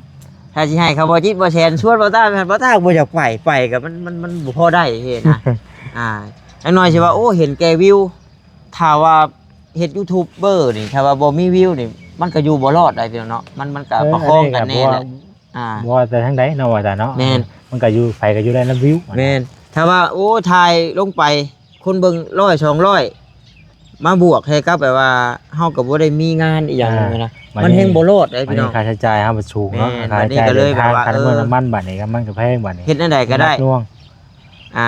ຖ້າຊິໃຫ້ເຂົາບໍ່ຈິດບໍ່ແສນຊວນບໍ່ຕ້າ ບໍ່ຕ້າບໍ່ຢາກໄປ ໄປກໍມັນ ມັນ ມັນບໍ່ພໍໄດ້ເດ້ນະ ອ່າ ຢ່າງໜ້ອຍຊິວ່າ ໂອ້ ເຫັນແກ່ວິວ ຖ້າວ່າເຮັດຢູທູບເບີນີ້ ຖ້າວ່າບໍ່ມີວິວນີ້ ມັນກໍຢູ່ບໍ່ລອດໄດ໋ພີ່ນ້ອງເນາະ ມັນ ມັນກໍ ເອີ ປະຄອງກັນແນ່ແຫຼະ ອັນນີ້ກໍບໍ່ວ່າ ອ່າ ບໍ່ວ່າແຕ່ທາງໃດເນາະ ວ່າຕາເນາະ ແມ່ນ ມັນກໍຢູ່ ໃຜກໍຢູ່ໄດ້ນຳວິວ ແມ່ນ ຖ້າວ່າ ໂອ້ ຖ່າຍລົງໄປ ຄົນເບິ່ງຮ້ອຍ ສອງຮ້ອຍ ມາບວກໃຫ້ກັບແບບວ່າ ເຮົາກໍບໍ່ໄດ້ມີງານອີ່ຫຍັງ ອ່າ ນະ ມັນແຮງບໍ່ລອດເດ້ພີ່ນ້ອງ ຄ່າໃຊ້ຈ່າຍເຮົາມັນສູງເນາະ ແມ່ນ ຄ່າໃຊ້ຈ່າຍ ບັດນີ້ກໍເລີຍແບບວ່າ ຄ່ານ້ຳມັນ ເອີ ບັດນີ້ກໍມັນກໍແພງບັດນີ້ ເຮັດແນວໃດກໍໄດ້ ໜັກໜ່ວງ ອ່າ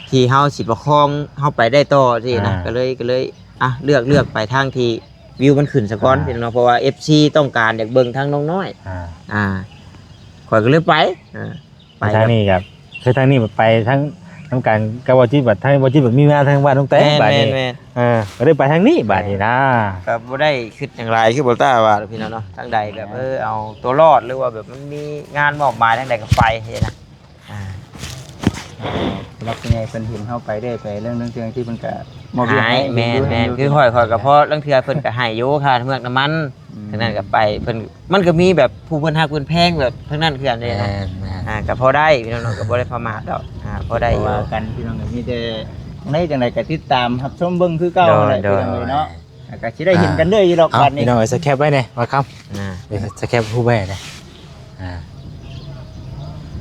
ທີ່ເຮົາຊິປະຄອງເຮົາໄປໄດ້ຕໍ່ຊີ້ນະ ອ່າ ກໍເລີຍ ກໍເລີຍ ອ່ະ ເລືອກ ເລືອກໄປທາງທີ່ວິວມັນຂຶ້ນສາກ່ອນ ອ່າ ພີ່ນ້ອງເນາະ ເພາະວ່າເອັຟຊີຕ້ອງການຢາກເບິ່ງທາງນ້ອງນ້ອຍ ອ່າ ອ່າ ຂ້ອຍກໍເລີຍໄປ ອ່າ ໄປທາງນີ້ກໍ ຄືທາງນີ້ໄປທາງນຳກັນກັບບໍ່ຈິດ ບັດທາງບໍ່ຈິດ ບັດມີມາທາງບ້ານນ້ອງແຕ ແມ່ນ ບັດນີ້ ແມ່ນ ເອີ ກໍໄດ້ໄປທາງນີ້ບັດນີ້ນະ ກໍບໍ່ໄດ້ຄິດຫຍັງຫຼາຍ ຄືບໍ່ຕ້າວ່າ ພີ່ນ້ອງເນາະ ທາງໃດກໍ ອ່າ ເອີ ເອົາຕົວລອດ ຫຼືວ່າແບບມັນມີງານມອບໝາຍທາງໃດກໍໄປຊີ້ນະ ອ່າ ຜູ້ຫຼັກຜູ້ໃຫຍ່ເພິ່ນເຫັນເຮົາໄປເລື້ອຍໄປເລື່ອງເລື່ອງທີ່ເພິ່ນກະມອບວຽກໃຫ້ ແມ່ນ ແມ່ນ ຄືຂ້ອຍ ຂ້ອຍກໍພໍ ລາງເທື່ອເພິ່ນກໍໃຫ້ຢູ່ຄ່າເມືອກນ້ຳມັນ ອືມ ທາງນັ້ນກໍໄປ ເພິ່ນ ມັນກໍມີແບບຜູ້ເພິ່ນຮັກເພິ່ນແພງແບບທາງນັ້ນຄືກັນເດ້ ແມ່ນ ອ່າ ກໍພໍໄດ້ພີ່ນ້ອງເນາະ ກໍບໍ່ໄດ້ປະໝາດດອກ ອ່າ ພໍໄດ້ຢູ່ ວ່າກັນພີ່ນ້ອງ ກໍມີແຕ່ໃນຈັ່ງໃດກໍຕິດຕາມຮັບຊົມເບິ່ງຄືເກົ່າ ໂດຍ ແຫຼະ ໂດຍ ພີ່ນ້ອງເອີຍເນາະ ອ່າ ກໍຊິໄດ້ເຫັນກັນເລື້ອຍຢູ່ດອກ ອ່າ ບັດນີ້ ພີ່ນ້ອງເອີຍ ສະແຄບໄວ້ແດ່ ວ່າຄຳ ອ່າ ສະແຄບຮູບໄວ້ແດ່ ອ່າ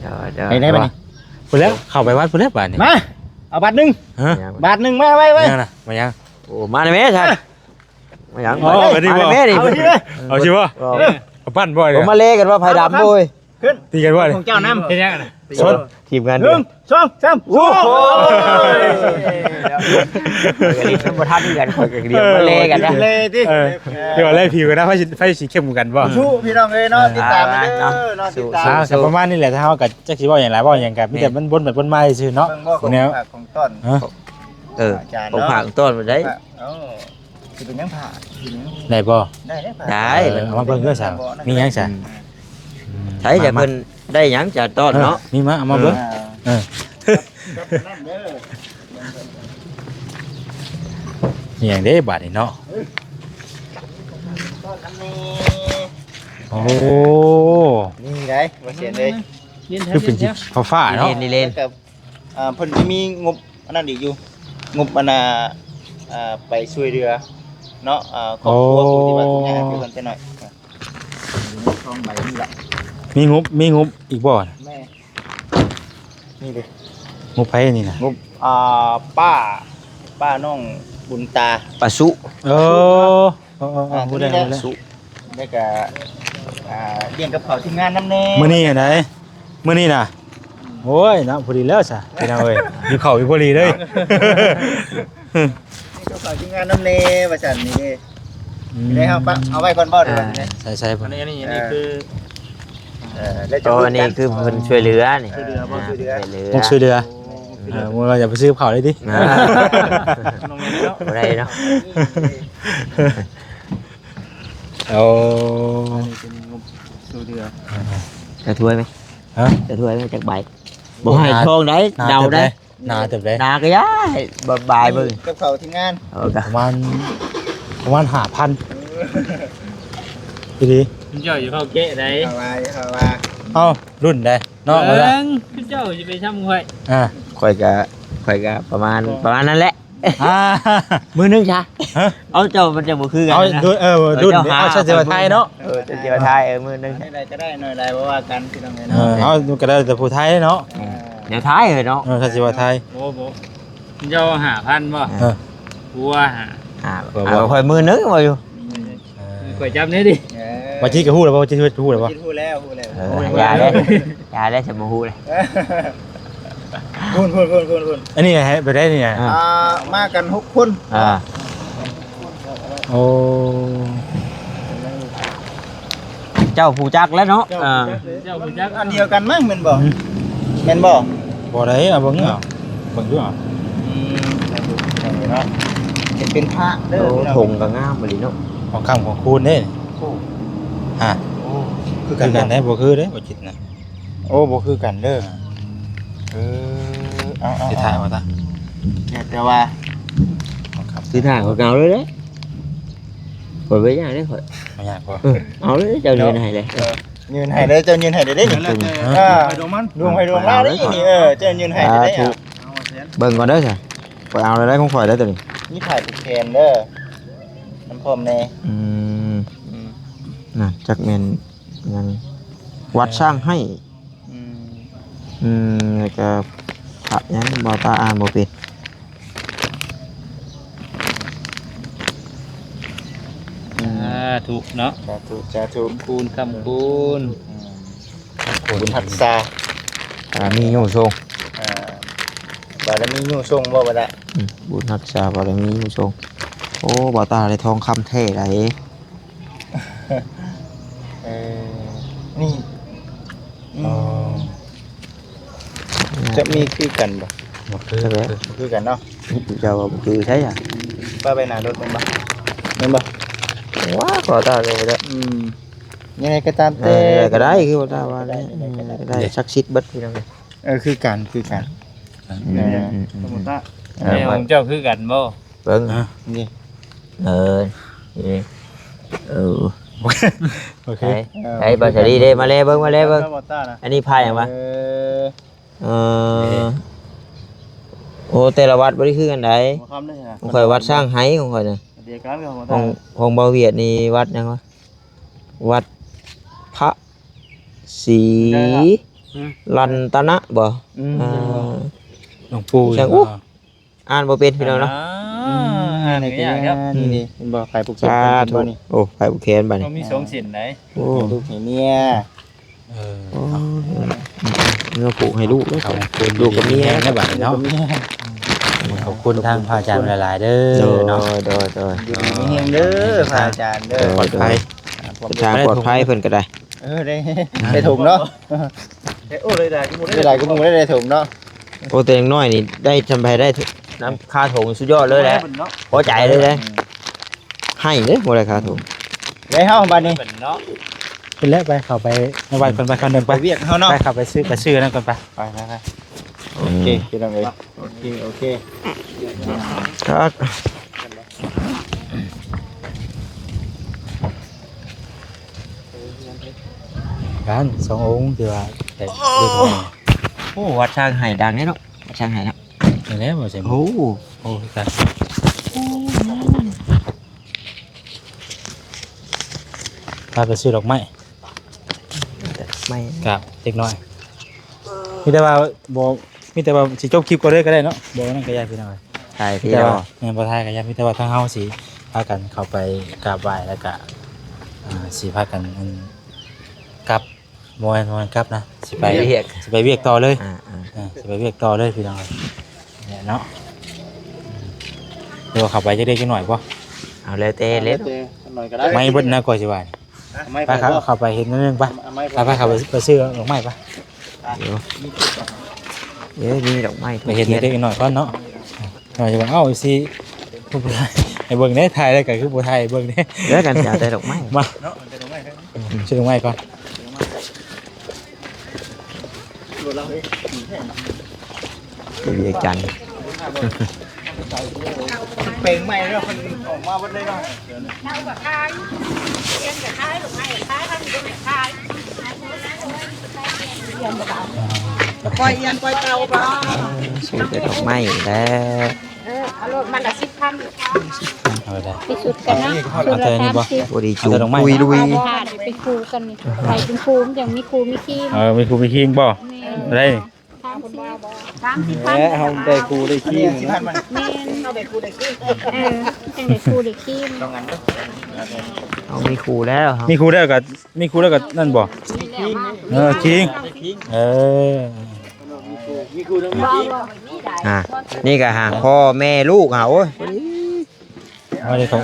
ໂດຍ ໂດຍ ໄປໄດ້ບັດນີ້ ພຸ້ນແຫຼະ ເຂົ້າໄປວັດພຸ້ນແຫຼະບາດນີ້ ມາ ເອົາບາດໜຶ່ງ ຮະ ບາດໜຶ່ງ ມາໄວໆ ມາຍັງນະ ມາຍັງ ໂອ້ ມາໄດ້ແມ່ທ່ານ ມາຫຍັງ ໂອ້ ມາໄດ້ ມາໄດ້ແມ່ນີ້ ເອົາຊິບໍ່ ເອົາຊິບໍ່ ເອົາ ເອົາປັ່ນບໍ່ ເອົາມາເລກັນວ່າໃຜດຳ ເອົາ ໂອ້ຍ ຂຶ້ນ ຕີກັນບໍ່ນີ້ ຂອງເຈົ້ານຳ ເຮັດຫຍັງນະ ຊົນ ທີມງານ ໜຶ່ງ ສອງ ສາມ ໂອ້ໂຫ ຂ້ອຍກໍຫຼິ້ນນຳບໍ່ທັນຄືກັນ ຂ້ອຍກໍດຽວມາແລກັນນະ ເອີ ເລຕິ ເອີ ດຽວແລຜິວກັນນະ ໃຜຊິ ໃຜຊິເຂັ້ມກວ່າກັນບໍ່ ສູ້ພີ່ນ້ອງເອີຍເນາະ ເອີ ຕິດຕາມເດີເນາະ ອ່າ ຕິດຕາມ ອ່າ ກໍປະມານນີ້ແຫຼະ ຖ້າເຮົາກໍຈັກຊິເວົ້າຫຍັງຫຼາຍ ເວົ້າຫຍັງກໍມີແຕ່ມັນບົນໄປບົນມາຊື່ເນາະ ເບິ່ງບໍ່ ຂອງຝາກຂອງຕ້ອນ ຮະ ເອີ ຂອງຝາກຂອງຕ້ອນມັນໄດ້ ໂອ້ ຊິເປັນຫຍັງຜ້າ ໄດ້ບໍ່ ໄດ້ເດ້ຜ້າ ໄດ້ ເອີ ເອົາມາເບິ່ງເດີຊະ ມີຫຍັງຊະ ອືມ ໃຜຈະເພິ່ນໄດ້ຫຍັງຈາກຕ້ອນເນາະ ເອີ ມີມາ ເອົາມາເບິ່ງ ອ່າ ເອີ ກັບນັ້ນເດີ ມີຫຍັງເດ້ບາດນີ້ເນາະ ໂອ້ ນີ້ໄດ໋ ບໍ່ເສຍເລີຍ ຄືເປັນສີຟ້າໆເນາະ ນີ້ເລນ ອ່າ ເພິ່ນຈະມີງົບອັນນັ້ນອີກຢູ່ ງົບອັນນ່າ ອ່າ ໄປຊ່ວຍເຫຼືອເນາະ ອ່າ ຄອບຄົວ ໂອ້ ຜູ້ທີ່ວ່າທຸກຍາກ ຄືເພິ່ນແຕ່ນ້ອຍ ຢູ່ໃນຊອງໃບນີ້ລະ ມີງົບ ມີງົບອີກບໍ່ ແມ່ ນີ້ເດ້ ງົບໃຜນີ້ນະ ງົບ ອ່າ ປ້າ ປ້ານ້ອງບຸນຕາ ປ້າສຸ ເອີ ເອີ ເອີ ເອີ ອ່າ ຜູ້ໃດ ຜູ້ໃດ ສຸ ແລ້ວກະ ອ່າ ລ້ຽງກັບເຂົ້າທີມງານນຳແດ່ ມື້ນີ້ຫັ້ນໃດ ມື້ນີ້ນະ ໂອ້ຍເນາະ ພໍດີແລ້ວຊະ ພີ່ນ້ອງເອີຍ ຫິວເຂົ້າຢູ່ພໍດີເລີຍ ເຈົ້າຂອງທີມງານນຳແດ່ວ່າຊັ້ນນີ້ເດ້ ອືມ ໄດ້ເຮົາປະເອົາໄວ້ກ່ອນບໍ່ ຫຼືວ່າ ອ່າ ຈັ່ງໃດ ໃສ່ໆ ອັນນີ້ ອັນນີ້ ອັນນີ້ຄື ເອີ ເອີ ແລ້ວຈະ ໂອ້ ອັນນີ້ຄືເພິ່ນຊ່ວຍເຫຼືອນີ້ ຊ່ວຍເຫຼືອບໍ່ ອ່າ ຊ່ວຍເຫຼືອ ຊ່ວຍເຫຼືອ ພວກຊ່ວຍເຫຼືອ ໂອ້ ເອີ ບໍ່ວ່າຈະໄປຊື້ກັບເຂົ້າໄດ້ຕິ ອ່າ ບໍ່ໄດ້ເນາະ ໂອ້ ອັນນີ້ເປັນງົບຊ່ວຍເຫຼືອ ຈະຖ້ວຍໄໝ ຮະ ຈະຖ້ວຍໄໝ ຈັກໃບ ບໍ່ໃຫ້ທອງໃດ ເດົາໄດ ໜາເຕີບເດ້ ໜາກໍຢ່າ ໃຫ້ບາຍເບິ່ງ ກັບເຂົ້າທີມງານ ເອີ ປະມານ ປະມານຫ້າພັນ ອີ່ຫຼີ ເຈົ້າຢູ່ເຂົ້າເກະໃດ ເຂົ້າວ່າ ເຂົ້າວ່າ ເອົ້າ ລຸ້ນໃດເນາະ ເບິ່ງ ຄືເຈົ້າຊິໄປຊ່ຳຂ້ອຍ ອ່າ ຂ້ອຍກະ ຂ້ອຍກະປະມານ ປະມານນັ້ນແຫຼະ ອ່າ ມື້ໜຶ່ງຊະ ຮະ ເອົາ ເຈົ້າມັນຈະບໍ່ຄືກັນ ເອົາ ນະ ດຸນ ເອີ ເອີ ດຸນ ເຈົ້າຫາ ເອົາ ຊັ້ນຊິວ່າຖ່າຍເນາະ ເອີ ເຈົ້າຊິວ່າຖ່າຍ ເອີ ມື້ໜຶ່ງ ໄດ້ກໍໄດ້ ໜ້ອຍຫຼາຍບໍ່ວ່າກັນ ພີ່ນ້ອງເອີຍ ເອີ ເນາະ ເອົາ ກໍແລ້ວແຕ່ຜູ້ຖ່າຍເນາະ ເອີ ແນວຖ່າຍເອີຍເນາະ ເອີ ຊັ້ນຊິວ່າຖ່າຍ ໂອ້ ບໍ່ ເຈົ້າຫ້າພັນບໍ່ ເອີ ຜົວຫາ ອ່າ ບໍ່ ບໍ່ ຂ້ອຍໝື່ນໜຶ່ງວ່າຢູ່ ເອີ ຂ້ອຍຈຳແດ່ດິ ເອີ ວ່າຈິດກໍຮູ້ແລ້ວບໍ່ ວ່າຈິດຮູ້ແລ້ວບໍ່ ຈິດຮູ້ແລ້ວ ຮູ້ແລ້ວ ເອີ ໂອ້ຍ ຢ່າເດ້ ຢ່າເດ້ ຊິບໍ່ຮູ້ເດ້ ພຸ້ນໆໆໆໆ ອັນນີ້ໃຫ້ໄປໄດ້ນີ້ນະ ອ່າ ອ່າ ມາກັນຫົກຄົນ ອ່າ ໂອ້ ເຈົ້າຮູ້ຈັກແລ້ວເນາະ ເຈົ້າ ອ່າ ຮູ້ຈັກເລີຍ ເຈົ້າຮູ້ຈັກ ອັນດຽວກັນມັ້ງແມ່ນບໍ່? ອືມ ແມ່ນບໍ່? ບໍ່ໄດ້ ເອົາເບິ່ງເອົາ ເບິ່ງດູເອົາ ອືມ ເນາະ ເປັນ ເປັນພະເດີ ໂອ້ ພີ່ນ້ອງ ຖົງກໍງາມອີ່ຫຼີເນາະ ຂອງຄ້ຳຂອງຄູນເດ້ ໂອ້ ຮະ ໂອ້ ຄືກັນ ຄືກັນເດ້ ບໍ່ຄືເດ້ ບໍ່ຈິດນະ ໂອ້ ບໍ່ຄືກັນເດີ ອ່າ ເອີ ເອົາ ເອົາ ຊິຖ່າຍບໍ່ຕາ ແຕ່ວ່າ ຊິຖ່າຍເອົາເກົ່າເລີຍເດ້ ຂ້ອຍບໍ່ຢາກເດ້ຂ້ອຍ ບໍ່ຢາກບໍ່ ເອີ ເອົາເລີຍ ເຈົ້າຍື່ນໃຫ້ເລີຍ ເອີ ຍື່ນໃຫ້ເລີຍ ເຈົ້າຍື່ນໃຫ້ເລີຍເດ້ນີ້ ເອີ ດວງໃຜດວງມັນ ດວງໃຜດວງລາວເດ້ນີ້ ເອີ ເຈົ້າຍື່ນໃຫ້ເລີຍເດ້ ສາທຸ ເບິ່ງກ່ອນເດີຊະ ຂ້ອຍເອົາເລີຍໄດ້ຂອງຂ້ອຍເດີຕົວນີ້ ມີຜ້າຜູກແຂນເດີ ນຳພ້ອມແດ່ ອືມ ອືມ ນັ້ນ ຈັກແມ່ນຫຍັງ ວັດຊ້າງໃຫ້ ອືມ ອືມ ແລ້ວກໍພະຫຍັງ ບໍ່ຕາອ່ານບໍ່ເປັນ ອືມ ສາທຸເນາະ ສາທຸ ສາທຸ ຄູນຄ້ຳຄູນ ອືມ ບຸນຮັກສາ ບາລະມີຍູ້ຊົງ ອ່າ ບາລະມີຍູ້ຊົງບໍ່ບັດນີ້ ອືມ ບຸນຮັກສາ ບາລະມີຍູ້ຊົງ ໂອ້ ບ່າວຕາໄດ້ທອງຄຳແທ້ໃດ ເອີ ນີ້ ອໍ ອືມ ຈະມີຄືກັນບໍ່? ບໍ່ຄື ບໍ່ຄືກັນເນາະ ເຈົ້າວ່າບໍ່ຄືໃສອະ ປ້າໄປໜ້າລົດແມ່ນບໍ່? ແມ່ນບໍ່? ວ້າ ຂໍຕາກໍບໍ່ໄດ້ ອືມ ຍັງໄງກໍຕາມແຕ່ ເອີ ກໍໄດ້ ຄືວ່າຕາວ່າ ກໍໄດ້ ກໍໄດ້ ສັກສິດເບິດພີ່ນ້ອງ ເອີ ຄືກັນ ຄືກັນ ອືມ ເອີ ອືມ ອືມ ສົມມຸດຕາ ເອີ ຂອງເຈົ້າຄືກັນບໍ່? ເບິ່ງ ນີ້ ເອີ ນີ້ ເອີ ໂອເຄ ໃສ່ ເອີ ໃສ່ ບ່າວສາລີເດ້ ມາແລເບິ່ງ ມາແລເບິ່ງ ອັນນີ້ພາຫຍັງວະ? ເອີ ເອີ ໂອ້ ແຕ່ລະວັດບໍ່ໄດ້ຄືກັນໃດ ຂອງຂ້ອຍວັດຊ້າງໄຫ້ ຂອງຂ້ອຍນະ ຂອງ ຂອງບ່າວຫວຽດນີ້ວັດຫຍັງວະ? ວັດພະສີ ອືມ ລັນຕະນະບໍ່? ອືມ ອ່າ ຫຼວງປູ່ ຈັ່ງ ອູ້ ອ່າ ອ່ານບໍ່ເປັນພີ່ນ້ອງເນາະ ອ່າ ອ່ານກໍຍາກ ອືມ ນີ້ເຫັນບໍ່ ໄປຜູກແຂນ ສາທຸ ເຫັນບໍ່ນີ້ ໂອ້ ໄປຜູກແຂນບັດນີ້ ຕ້ອງມີສອງເສັ້ນໃດ ໂອ້ ລູກໃຫ້ເມຍ ເອີ ໂອ້ ເນາະ ເມຍຜູກໃຫ້ລູກເດີ ລູກກັບເມຍ ໃຫ້ບັດນີ້ເນາະ ຂອບຄຸນທາງພະອາຈານຫຼາຍໆເດີ ໂດຍ ເນາະ ໂດຍ ໂດຍ ຢູ່ດີມີແຮງເດີ ພະອາຈານເດີ ໂດຍ ປອດໄພ ອ່າ ເດີນທາງປອດໄພເພິ່ນກໍໄດ້ ເອີ ໄດ້ ໄດ້ຖົງເນາະ ໄດ້ ໂອ້ ໄດ້ຫຼາຍກວ່າໝູ່ ໄດ້ຫຼາຍກວ່າໝູ່ ໄດ້ຖົງເນາະ ໂອ້ ແຕ່ຢ່າງໜ້ອຍນີ້ໄດ້ ຈຳໄປໄດ້ນຳຄ່າຖົງ ສຸດຍອດເລີຍແຫຼະ ພໍໃຈເລີຍເດ້ ອືມ ໃຫ້ເດ້ ບໍ່ໄດ້ຄ່າຖົງ ໄດ້ເຮົາບັດນີ້ ເປັນເນາະ ເປັນແລ້ວ ໄປ ເຂົ້າໄປໃນວັດກ່ອນ ໄປ ຄຳໜຶ່ງ ໄປ ໄປວຽກເຮົາເນາະ ໄປ ເຂົ້າໄປຊື້ ໄປຊື້ນັ້ນກ່ອນ ໄປ ໄປ ໄປ ໄປ ໂອເຄ ອືມ ພີ່ນ້ອງເອີຍ ໂອເຄ ໂອເຄ ຄັກ ກັນສອງອົງທີ່ວ່າ ໂອ້ ວັດຊ້າງໄຫ້ ດັງເດ້ເນາະ ວັດຊ້າງໄຫ້ເນາະ ນີ້ແຫຼະບໍ່ໃຊ່ ໂອ້ ໂອ້ ຄືກັນ ພາໄປຊື້ດອກໄມ້ ດອກໄມ້ ກັບເດັກນ້ອຍ ມີແຕ່ວ່າບໍ່ ມີແຕ່ວ່າຊິຈົບຄລິບກ່ອນເລີຍກໍໄດ້ເນາະ ບໍ່ນັ້ນກໍຢ່າ ພີ່ນ້ອງ ຖ່າຍ ມີແຕ່ວ່າ ທີ່ ແມ່ນ ບໍ່ຖ່າຍກໍຢ່າ ມີແຕ່ວ່າທາງເຮົາຊິພາກັນເຂົ້າໄປກາບໄຫວ້ ແລ້ວກໍ ອ່າ ຊິພາກັນ ອັນ ກັບ ບໍ່ແມ່ນ ບໍ່ແມ່ນກັບນະ ຊິໄປວຽກ ຊິໄປວຽກຕໍ່ເລີຍ ອ່າໆ ເອີ ຊິໄປວຽກຕໍ່ເລີຍ ພີ່ນ້ອງ ນີ້ແຫຼະເນາະ ຫຼືວ່າເຂົ້າໄປຈັກເລັກຈັກໜ້ອຍບໍ່? ເອົາແລ້ວແຕ່ເລີຍ ແລ້ວແຕ່ໜ້ອຍກໍໄດ້ ໄມ້ເບິດນະ ຂ້ອຍຊິວ່າ ໄມ້ ໄປ ໄປ ເຂົ້າ ເຂົ້າໄປເຮັດໜ້ອຍໜຶ່ງໄປ ໄປ ໄປ ໄປ ເຂົ້າໄປ ໄປຊື້ດອກໄມ້ໄປ ເອີ ເອີ ມີດອກໄມ້ ໄປເຮັດເລັກໆນ້ອຍໆກ່ອນເນາະ ເອົາຊິວ່າ ເອົ້າ ຊິ ໃຫ້ເບິ່ງແດ່ ຖ່າຍແລ້ວກໍຄືບໍ່ຖ່າຍໃຫ້ເບິ່ງແດ່ ແລ້ວກັນຊິເອົາແຕ່ດອກໄມ້ ມາ ເນາະ ຊື້ດອກໄມ້ກ່ອນ ເປັນວຽກຈັນ ເປັນໃໝ່ແລ້ວ ມັນອອກມາເບິດເລີຍເນາະ ເອົາກໍຂາຍ ເປັນກໍຂາຍ ດອກໄມ້ກໍຂາຍ ທາງນີ້ກໍຂາຍ ປ່ອຍອຽນປ່ອຍເຕົ່າບໍ່? ຊື້ແຕ່ດອກໄມ້ແລ້ວ ເອີ ເອົາໂລດ ມັນລະສິບພັນ ເອົາໄປໄດ້ ໄປສຸດກັນເນາະ ເອົາແຕ່ນີ້ບໍ່? ຜູ້ໃດສູງປຸຍລຸຍ ເອົາບໍ່? ໄປຄູ່ກັນນີ້ ໄປເປັນຄູ່ ມັນຈັ່ງມີຄູ່ມີຄີງ ເອີ ມີຄູ່ມີຄີງບໍ່? ແມ່ນ ໄດ້ ຖ້າ ສາມສິບພັນ ແລະເຮົາໄດ້ຄູ່ໄດ້ຄີມເນາະ ແມ່ນ ເຮົາໄດ້ຄູ່ໄດ້ຄີມ ເອີ ຈັ່ງໄດ້ຄູ່ໄດ້ຄີມ ເຮົາມີຄູ່ແລ້ວ ມີຄູ່ແລ້ວກໍ ມີຄູ່ແລ້ວກໍນັ້ນບໍ່? ເອີ ຄິງ ເອີ ອ່າ ນີ້ກໍຫາພໍ່ແມ່ລູກຫາ ໂອ້ຍ ເອົາເດ້ ເຂົ້າ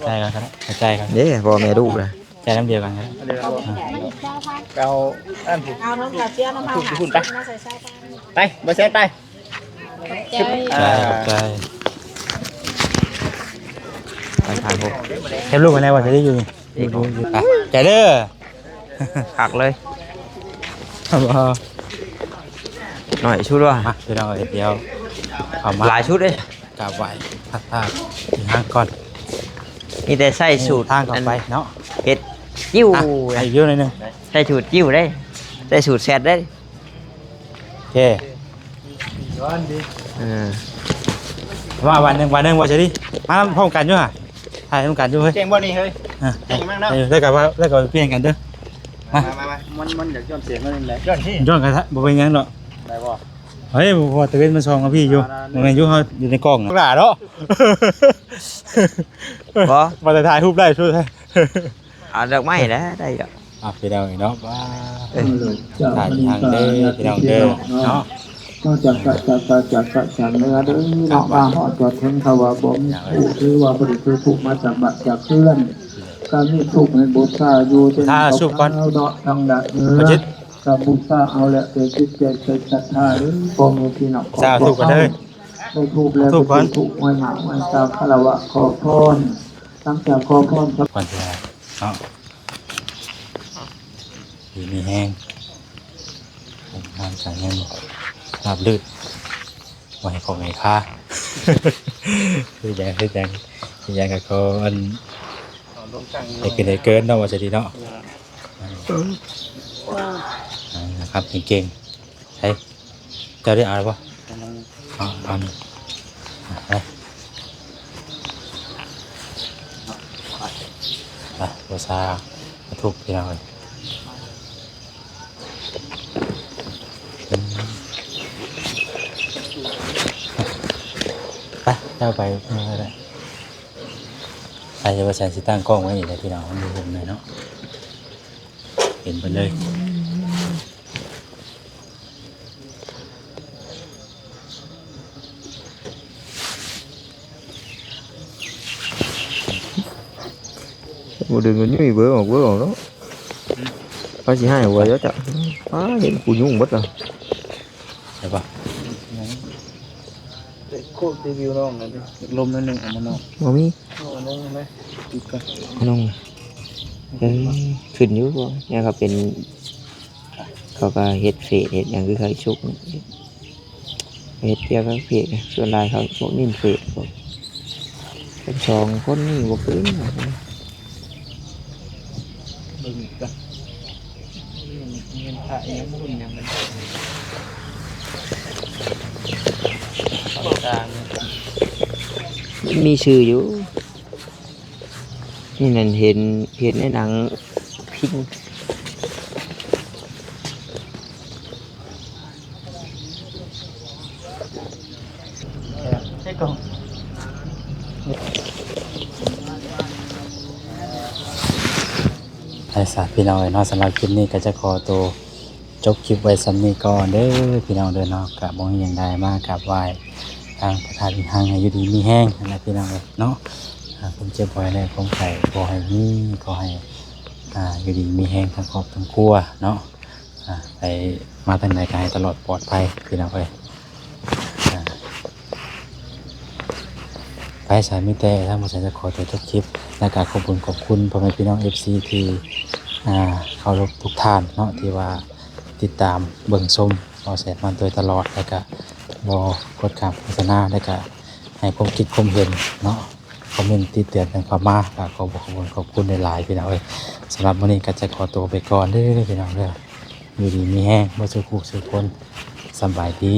ໃຈກັນ ເຂົ້າໃຈກັນ ເດ້ ພໍ່ແມ່ລູກນະ ໃຈນຳດຽວກັນ ເອົາອັນ ເອົານຳກາເຊຍນຳເຮົາ ພຸ້ນໄປ ໄປ ບໍ່ແຊນໄປ ຂອບໃຈ ຂອບໃຈ ໄປຖ່າຍຮູບ ເກັບລູກໄວ້ແນ່ວ່າຈະໄດ້ຢູ່ນີ້ ໃຈເດີ ຄັກເລີຍ ໜ້ອຍຊຸດວ່າ ມາ ພີ່ນ້ອງເອີຍ ດຽວເຂົ້າມາ ຫຼາຍຊຸດເດ້ ກາບໄຫວ້ພະທາດທີ່ຫ້າງກ່ອນ ມີແຕ່ໃຊ້ສູດທາງເຂົ້າໄປເນາະ ເຮັດຈິ້ວ ອ່ະ ໃຫ້ວິວໜ້ອຍໜຶ່ງ ໃຊ້ສູດຈິ້ວເດ້ ໃຊ້ສູດແຊດເດ້ ໂອເຄ ເອີ ວ່າວັນໜຶ່ງ ວັນໜຶ່ງ ວ່າຊິດີ ມາພ້ອມກັນຢູ່ຫະ ຖ່າຍນຳກັນຢູ່ເຮີ້ຍ ເກັ່ງບໍ່ນີ້ເຮີ້ຍ ອ່ະ ເກັ່ງມາກເນາະ ເອີ ແລ້ວກໍວ່າ ແລ້ວກໍປ່ຽນກັນເດີ ມາ ມາ ມາ ມັນ ມັນຢາກຍ້ອນສຽງໜ້ອຍໜຶ່ງແຫຼະ ຍ້ອນທີ່ ຍ້ອນກໍບໍ່ເປັນຫຍັງດອກ ໄດ້ບໍ່? ເຮີ້ຍ ບໍ່ ເພາະວ່າຕາເວັນມັນສ່ອງກັບພີ່ຢູ່ ບໍ່ແມ່ນຢູ່ເຮົາຢູ່ໃນກ້ອງນະ ບັກຫຼ້າເນາະ ບໍ່ ວ່າແຕ່ຖ່າຍຮູບໄດ້ຊຸດ ເອົາດອກໄມ້ແຫຼະ ໄດ້ດອກ ອ່ະ ພີ່ນ້ອງເອີຍເນາະ ວ້າ ເອີ ຖ່າຍທາງເດີ ພີ່ນ້ອງເດີ ເນາະ ມາຈາກກະຈາກກະຈາກກະຈາກເໜືອເດີເນາະ ມາຮອດຈອດເຖິງ ຖ້າວ່າບໍ່ມີທູບ ຖືວ່າບໍ່ໄດ້ຖືທູບມາຈາກບ້ານຈາກເຮືອນ ກະມີທູບໃຫ້ບູຊາຢູ່ ເປັນ ທາທູບກ່ອນ ເນາະ ທາງດ້ານເໜືອ ກະບູຊາເອົາແຫຼະ ແຕ່ຈິດໃຈໃສ່ສັດທາເດີ ພໍ່ແມ່ພີ່ນ້ອງຂອງພວກເຮົາ ໄດ້ທູບແລ້ວ ທູບກ່ອນ ກະຈຸດທູບໄຫວ້ໜ້າໄຫວ້ຕາ ຄາລະວະຂໍພອນ ຫຼັງຈາກຂໍພອນ ກ່ອນເນາະ ຢູ່ມີແຮງ ການງານລາບລື່ນ ບໍ່ໃຫ້ຂອງໃຫ້ຄ່າ ເຮັດຫຍັງ ເຮັດຫຍັງ ເຮັດຫຍັງກໍຂໍອັນ ໃຫ້ຂຶ້ນໃຫ້ເກີນເນາະ ວ່າຊັ້ນເນາະ ເອີ ອ່າ ນະຄັບ ເກັ່ງໆ ໃຫ້ ເຈົ້າໄດ້ເອົາແລ້ວບໍ່? ເອົາ ເອົາ ໄປ ໄປ ບູຊາທູບ ພີ່ນ້ອງເອີຍ ໄປ ເຈົ້າໄປເມືອກໍໄດ້ ໄປ ວ່າຊັ້ນ ຊິຕັ້ງກ້ອງໄວ້ນີ້ແຫຼະ ພີ່ນ້ອງ ມັນບໍ່ເຫັນແມ່ນເນາະ ເຫັນເບິດເລີຍ. ບໍ່ດຶງກໍຫຍຸ້ຍເບີອອກ ເບີອອກເນາະ ອືມ ໃຜຊິໃຫ້ຫົວເຈົ້າ ປ້າ ເຫັນກູຫຍຸ້ງເບິດລະ ໄດ້ປະ? ໂຄດຣີວິວນ້ອງໜ່ອຍເດີ ລົມໜ້ອຍໜຶ່ງ ເອົາມານອກ ບໍ່ມີ ເອົາອັນນັ້ນໄດ້ ປິດກ່ອນ ນ້ອງ ເອີ ຂຶ້ນຢູ່ບໍ່ ແນວເຂົາເປັນ ເຂົາກໍເຮັດເຟສເຮັດຫຍັງຄືເຂົາສຸກ ເຮັດກ່ຽວກັບເຟສ ສ່ວນຫຼາຍເຂົາພວກຫຼິ້ນເຟສ ພວກເປັນສອງຄົນນີ້ບໍ່ຄືນ ເບິ່ງອີກກ່ອນ ເງິນພະອີຫຍັງບຸນຫຍັງມັນ ມັນມີຊື່ຢູ່. ນີ້ນັ້ນເຫັນ ເຫັນໃນໜັງພິງ ໃສ່ກ່ອງ ໄດ້ສະ ພີ່ນ້ອງເອີຍເນາະ ສຳລັບຄລິບນີ້ກໍຈະຂໍໂຕ ຈົບຄລິບໄວ້ສ່ຳນີ້ກ່ອນເດີພີ່ນ້ອງເດີເນາະ ກະບໍ່ມີຫຍັງຫຼາຍ ມາກາບໄຫວ້ທາງພະທາດອີກຄັ້ງ ໃຫ້ຢູ່ດີມີແຮງຫັ້ນແຫຼະພີ່ນ້ອງເອີຍເນາະ ອ່າ ຄວາມເຈັບບໍ່ໃຫ້ໄດ້ ຄວາມໄຂ້ບໍ່ໃຫ້ມີ ຂໍໃຫ້ ອ່າ ຢູ່ດີມີແຮງທັງຄອບທັງຄົວເນາະ ອ່າ ໄປມາທາງໃດກະໃຫ້ຕະຫຼອດປອດໄພພີ່ນ້ອງເອີຍ ອ່າ ໄປສາ ມີແຕ່ທາງບ່າວແສນຈະຂໍຕົວຈົບຄລິບ ແລະກະຂອບຄຸນ ຂອບຄຸນພໍ່ແມ່ພີ່ນ້ອງເອັຟຊີທີ່ ອ່າ ເຄົາລົບທຸກທ່ານເນາະ ທີ່ວ່າຕິດຕາມເບິ່ງຊົມບ່າວແສນມາໂດຍຕະຫຼອດ ແລະກະບໍ່ກົດການໂຄສະນາ ແລະກະໃຫ້ຄວາມຄິດຄວາມເຫັນເນາະ ຄອມເມັນຕິເຕືອນກັນເຂົ້າມາ ກະຂໍຂອບຄຸນ ຂອບຄຸນຫຼາຍໆ ພີ່ນ້ອງເອີຍ ສຳລັບມື້ນີ້ກະຈະຂໍຕົວໄປກ່ອນເດີພີ່ນ້ອງເດີ ຢູ່ດີມີແຮງເບິດສູ່ຜູ້ສູ່ຄົນ ສະບາຍດີ.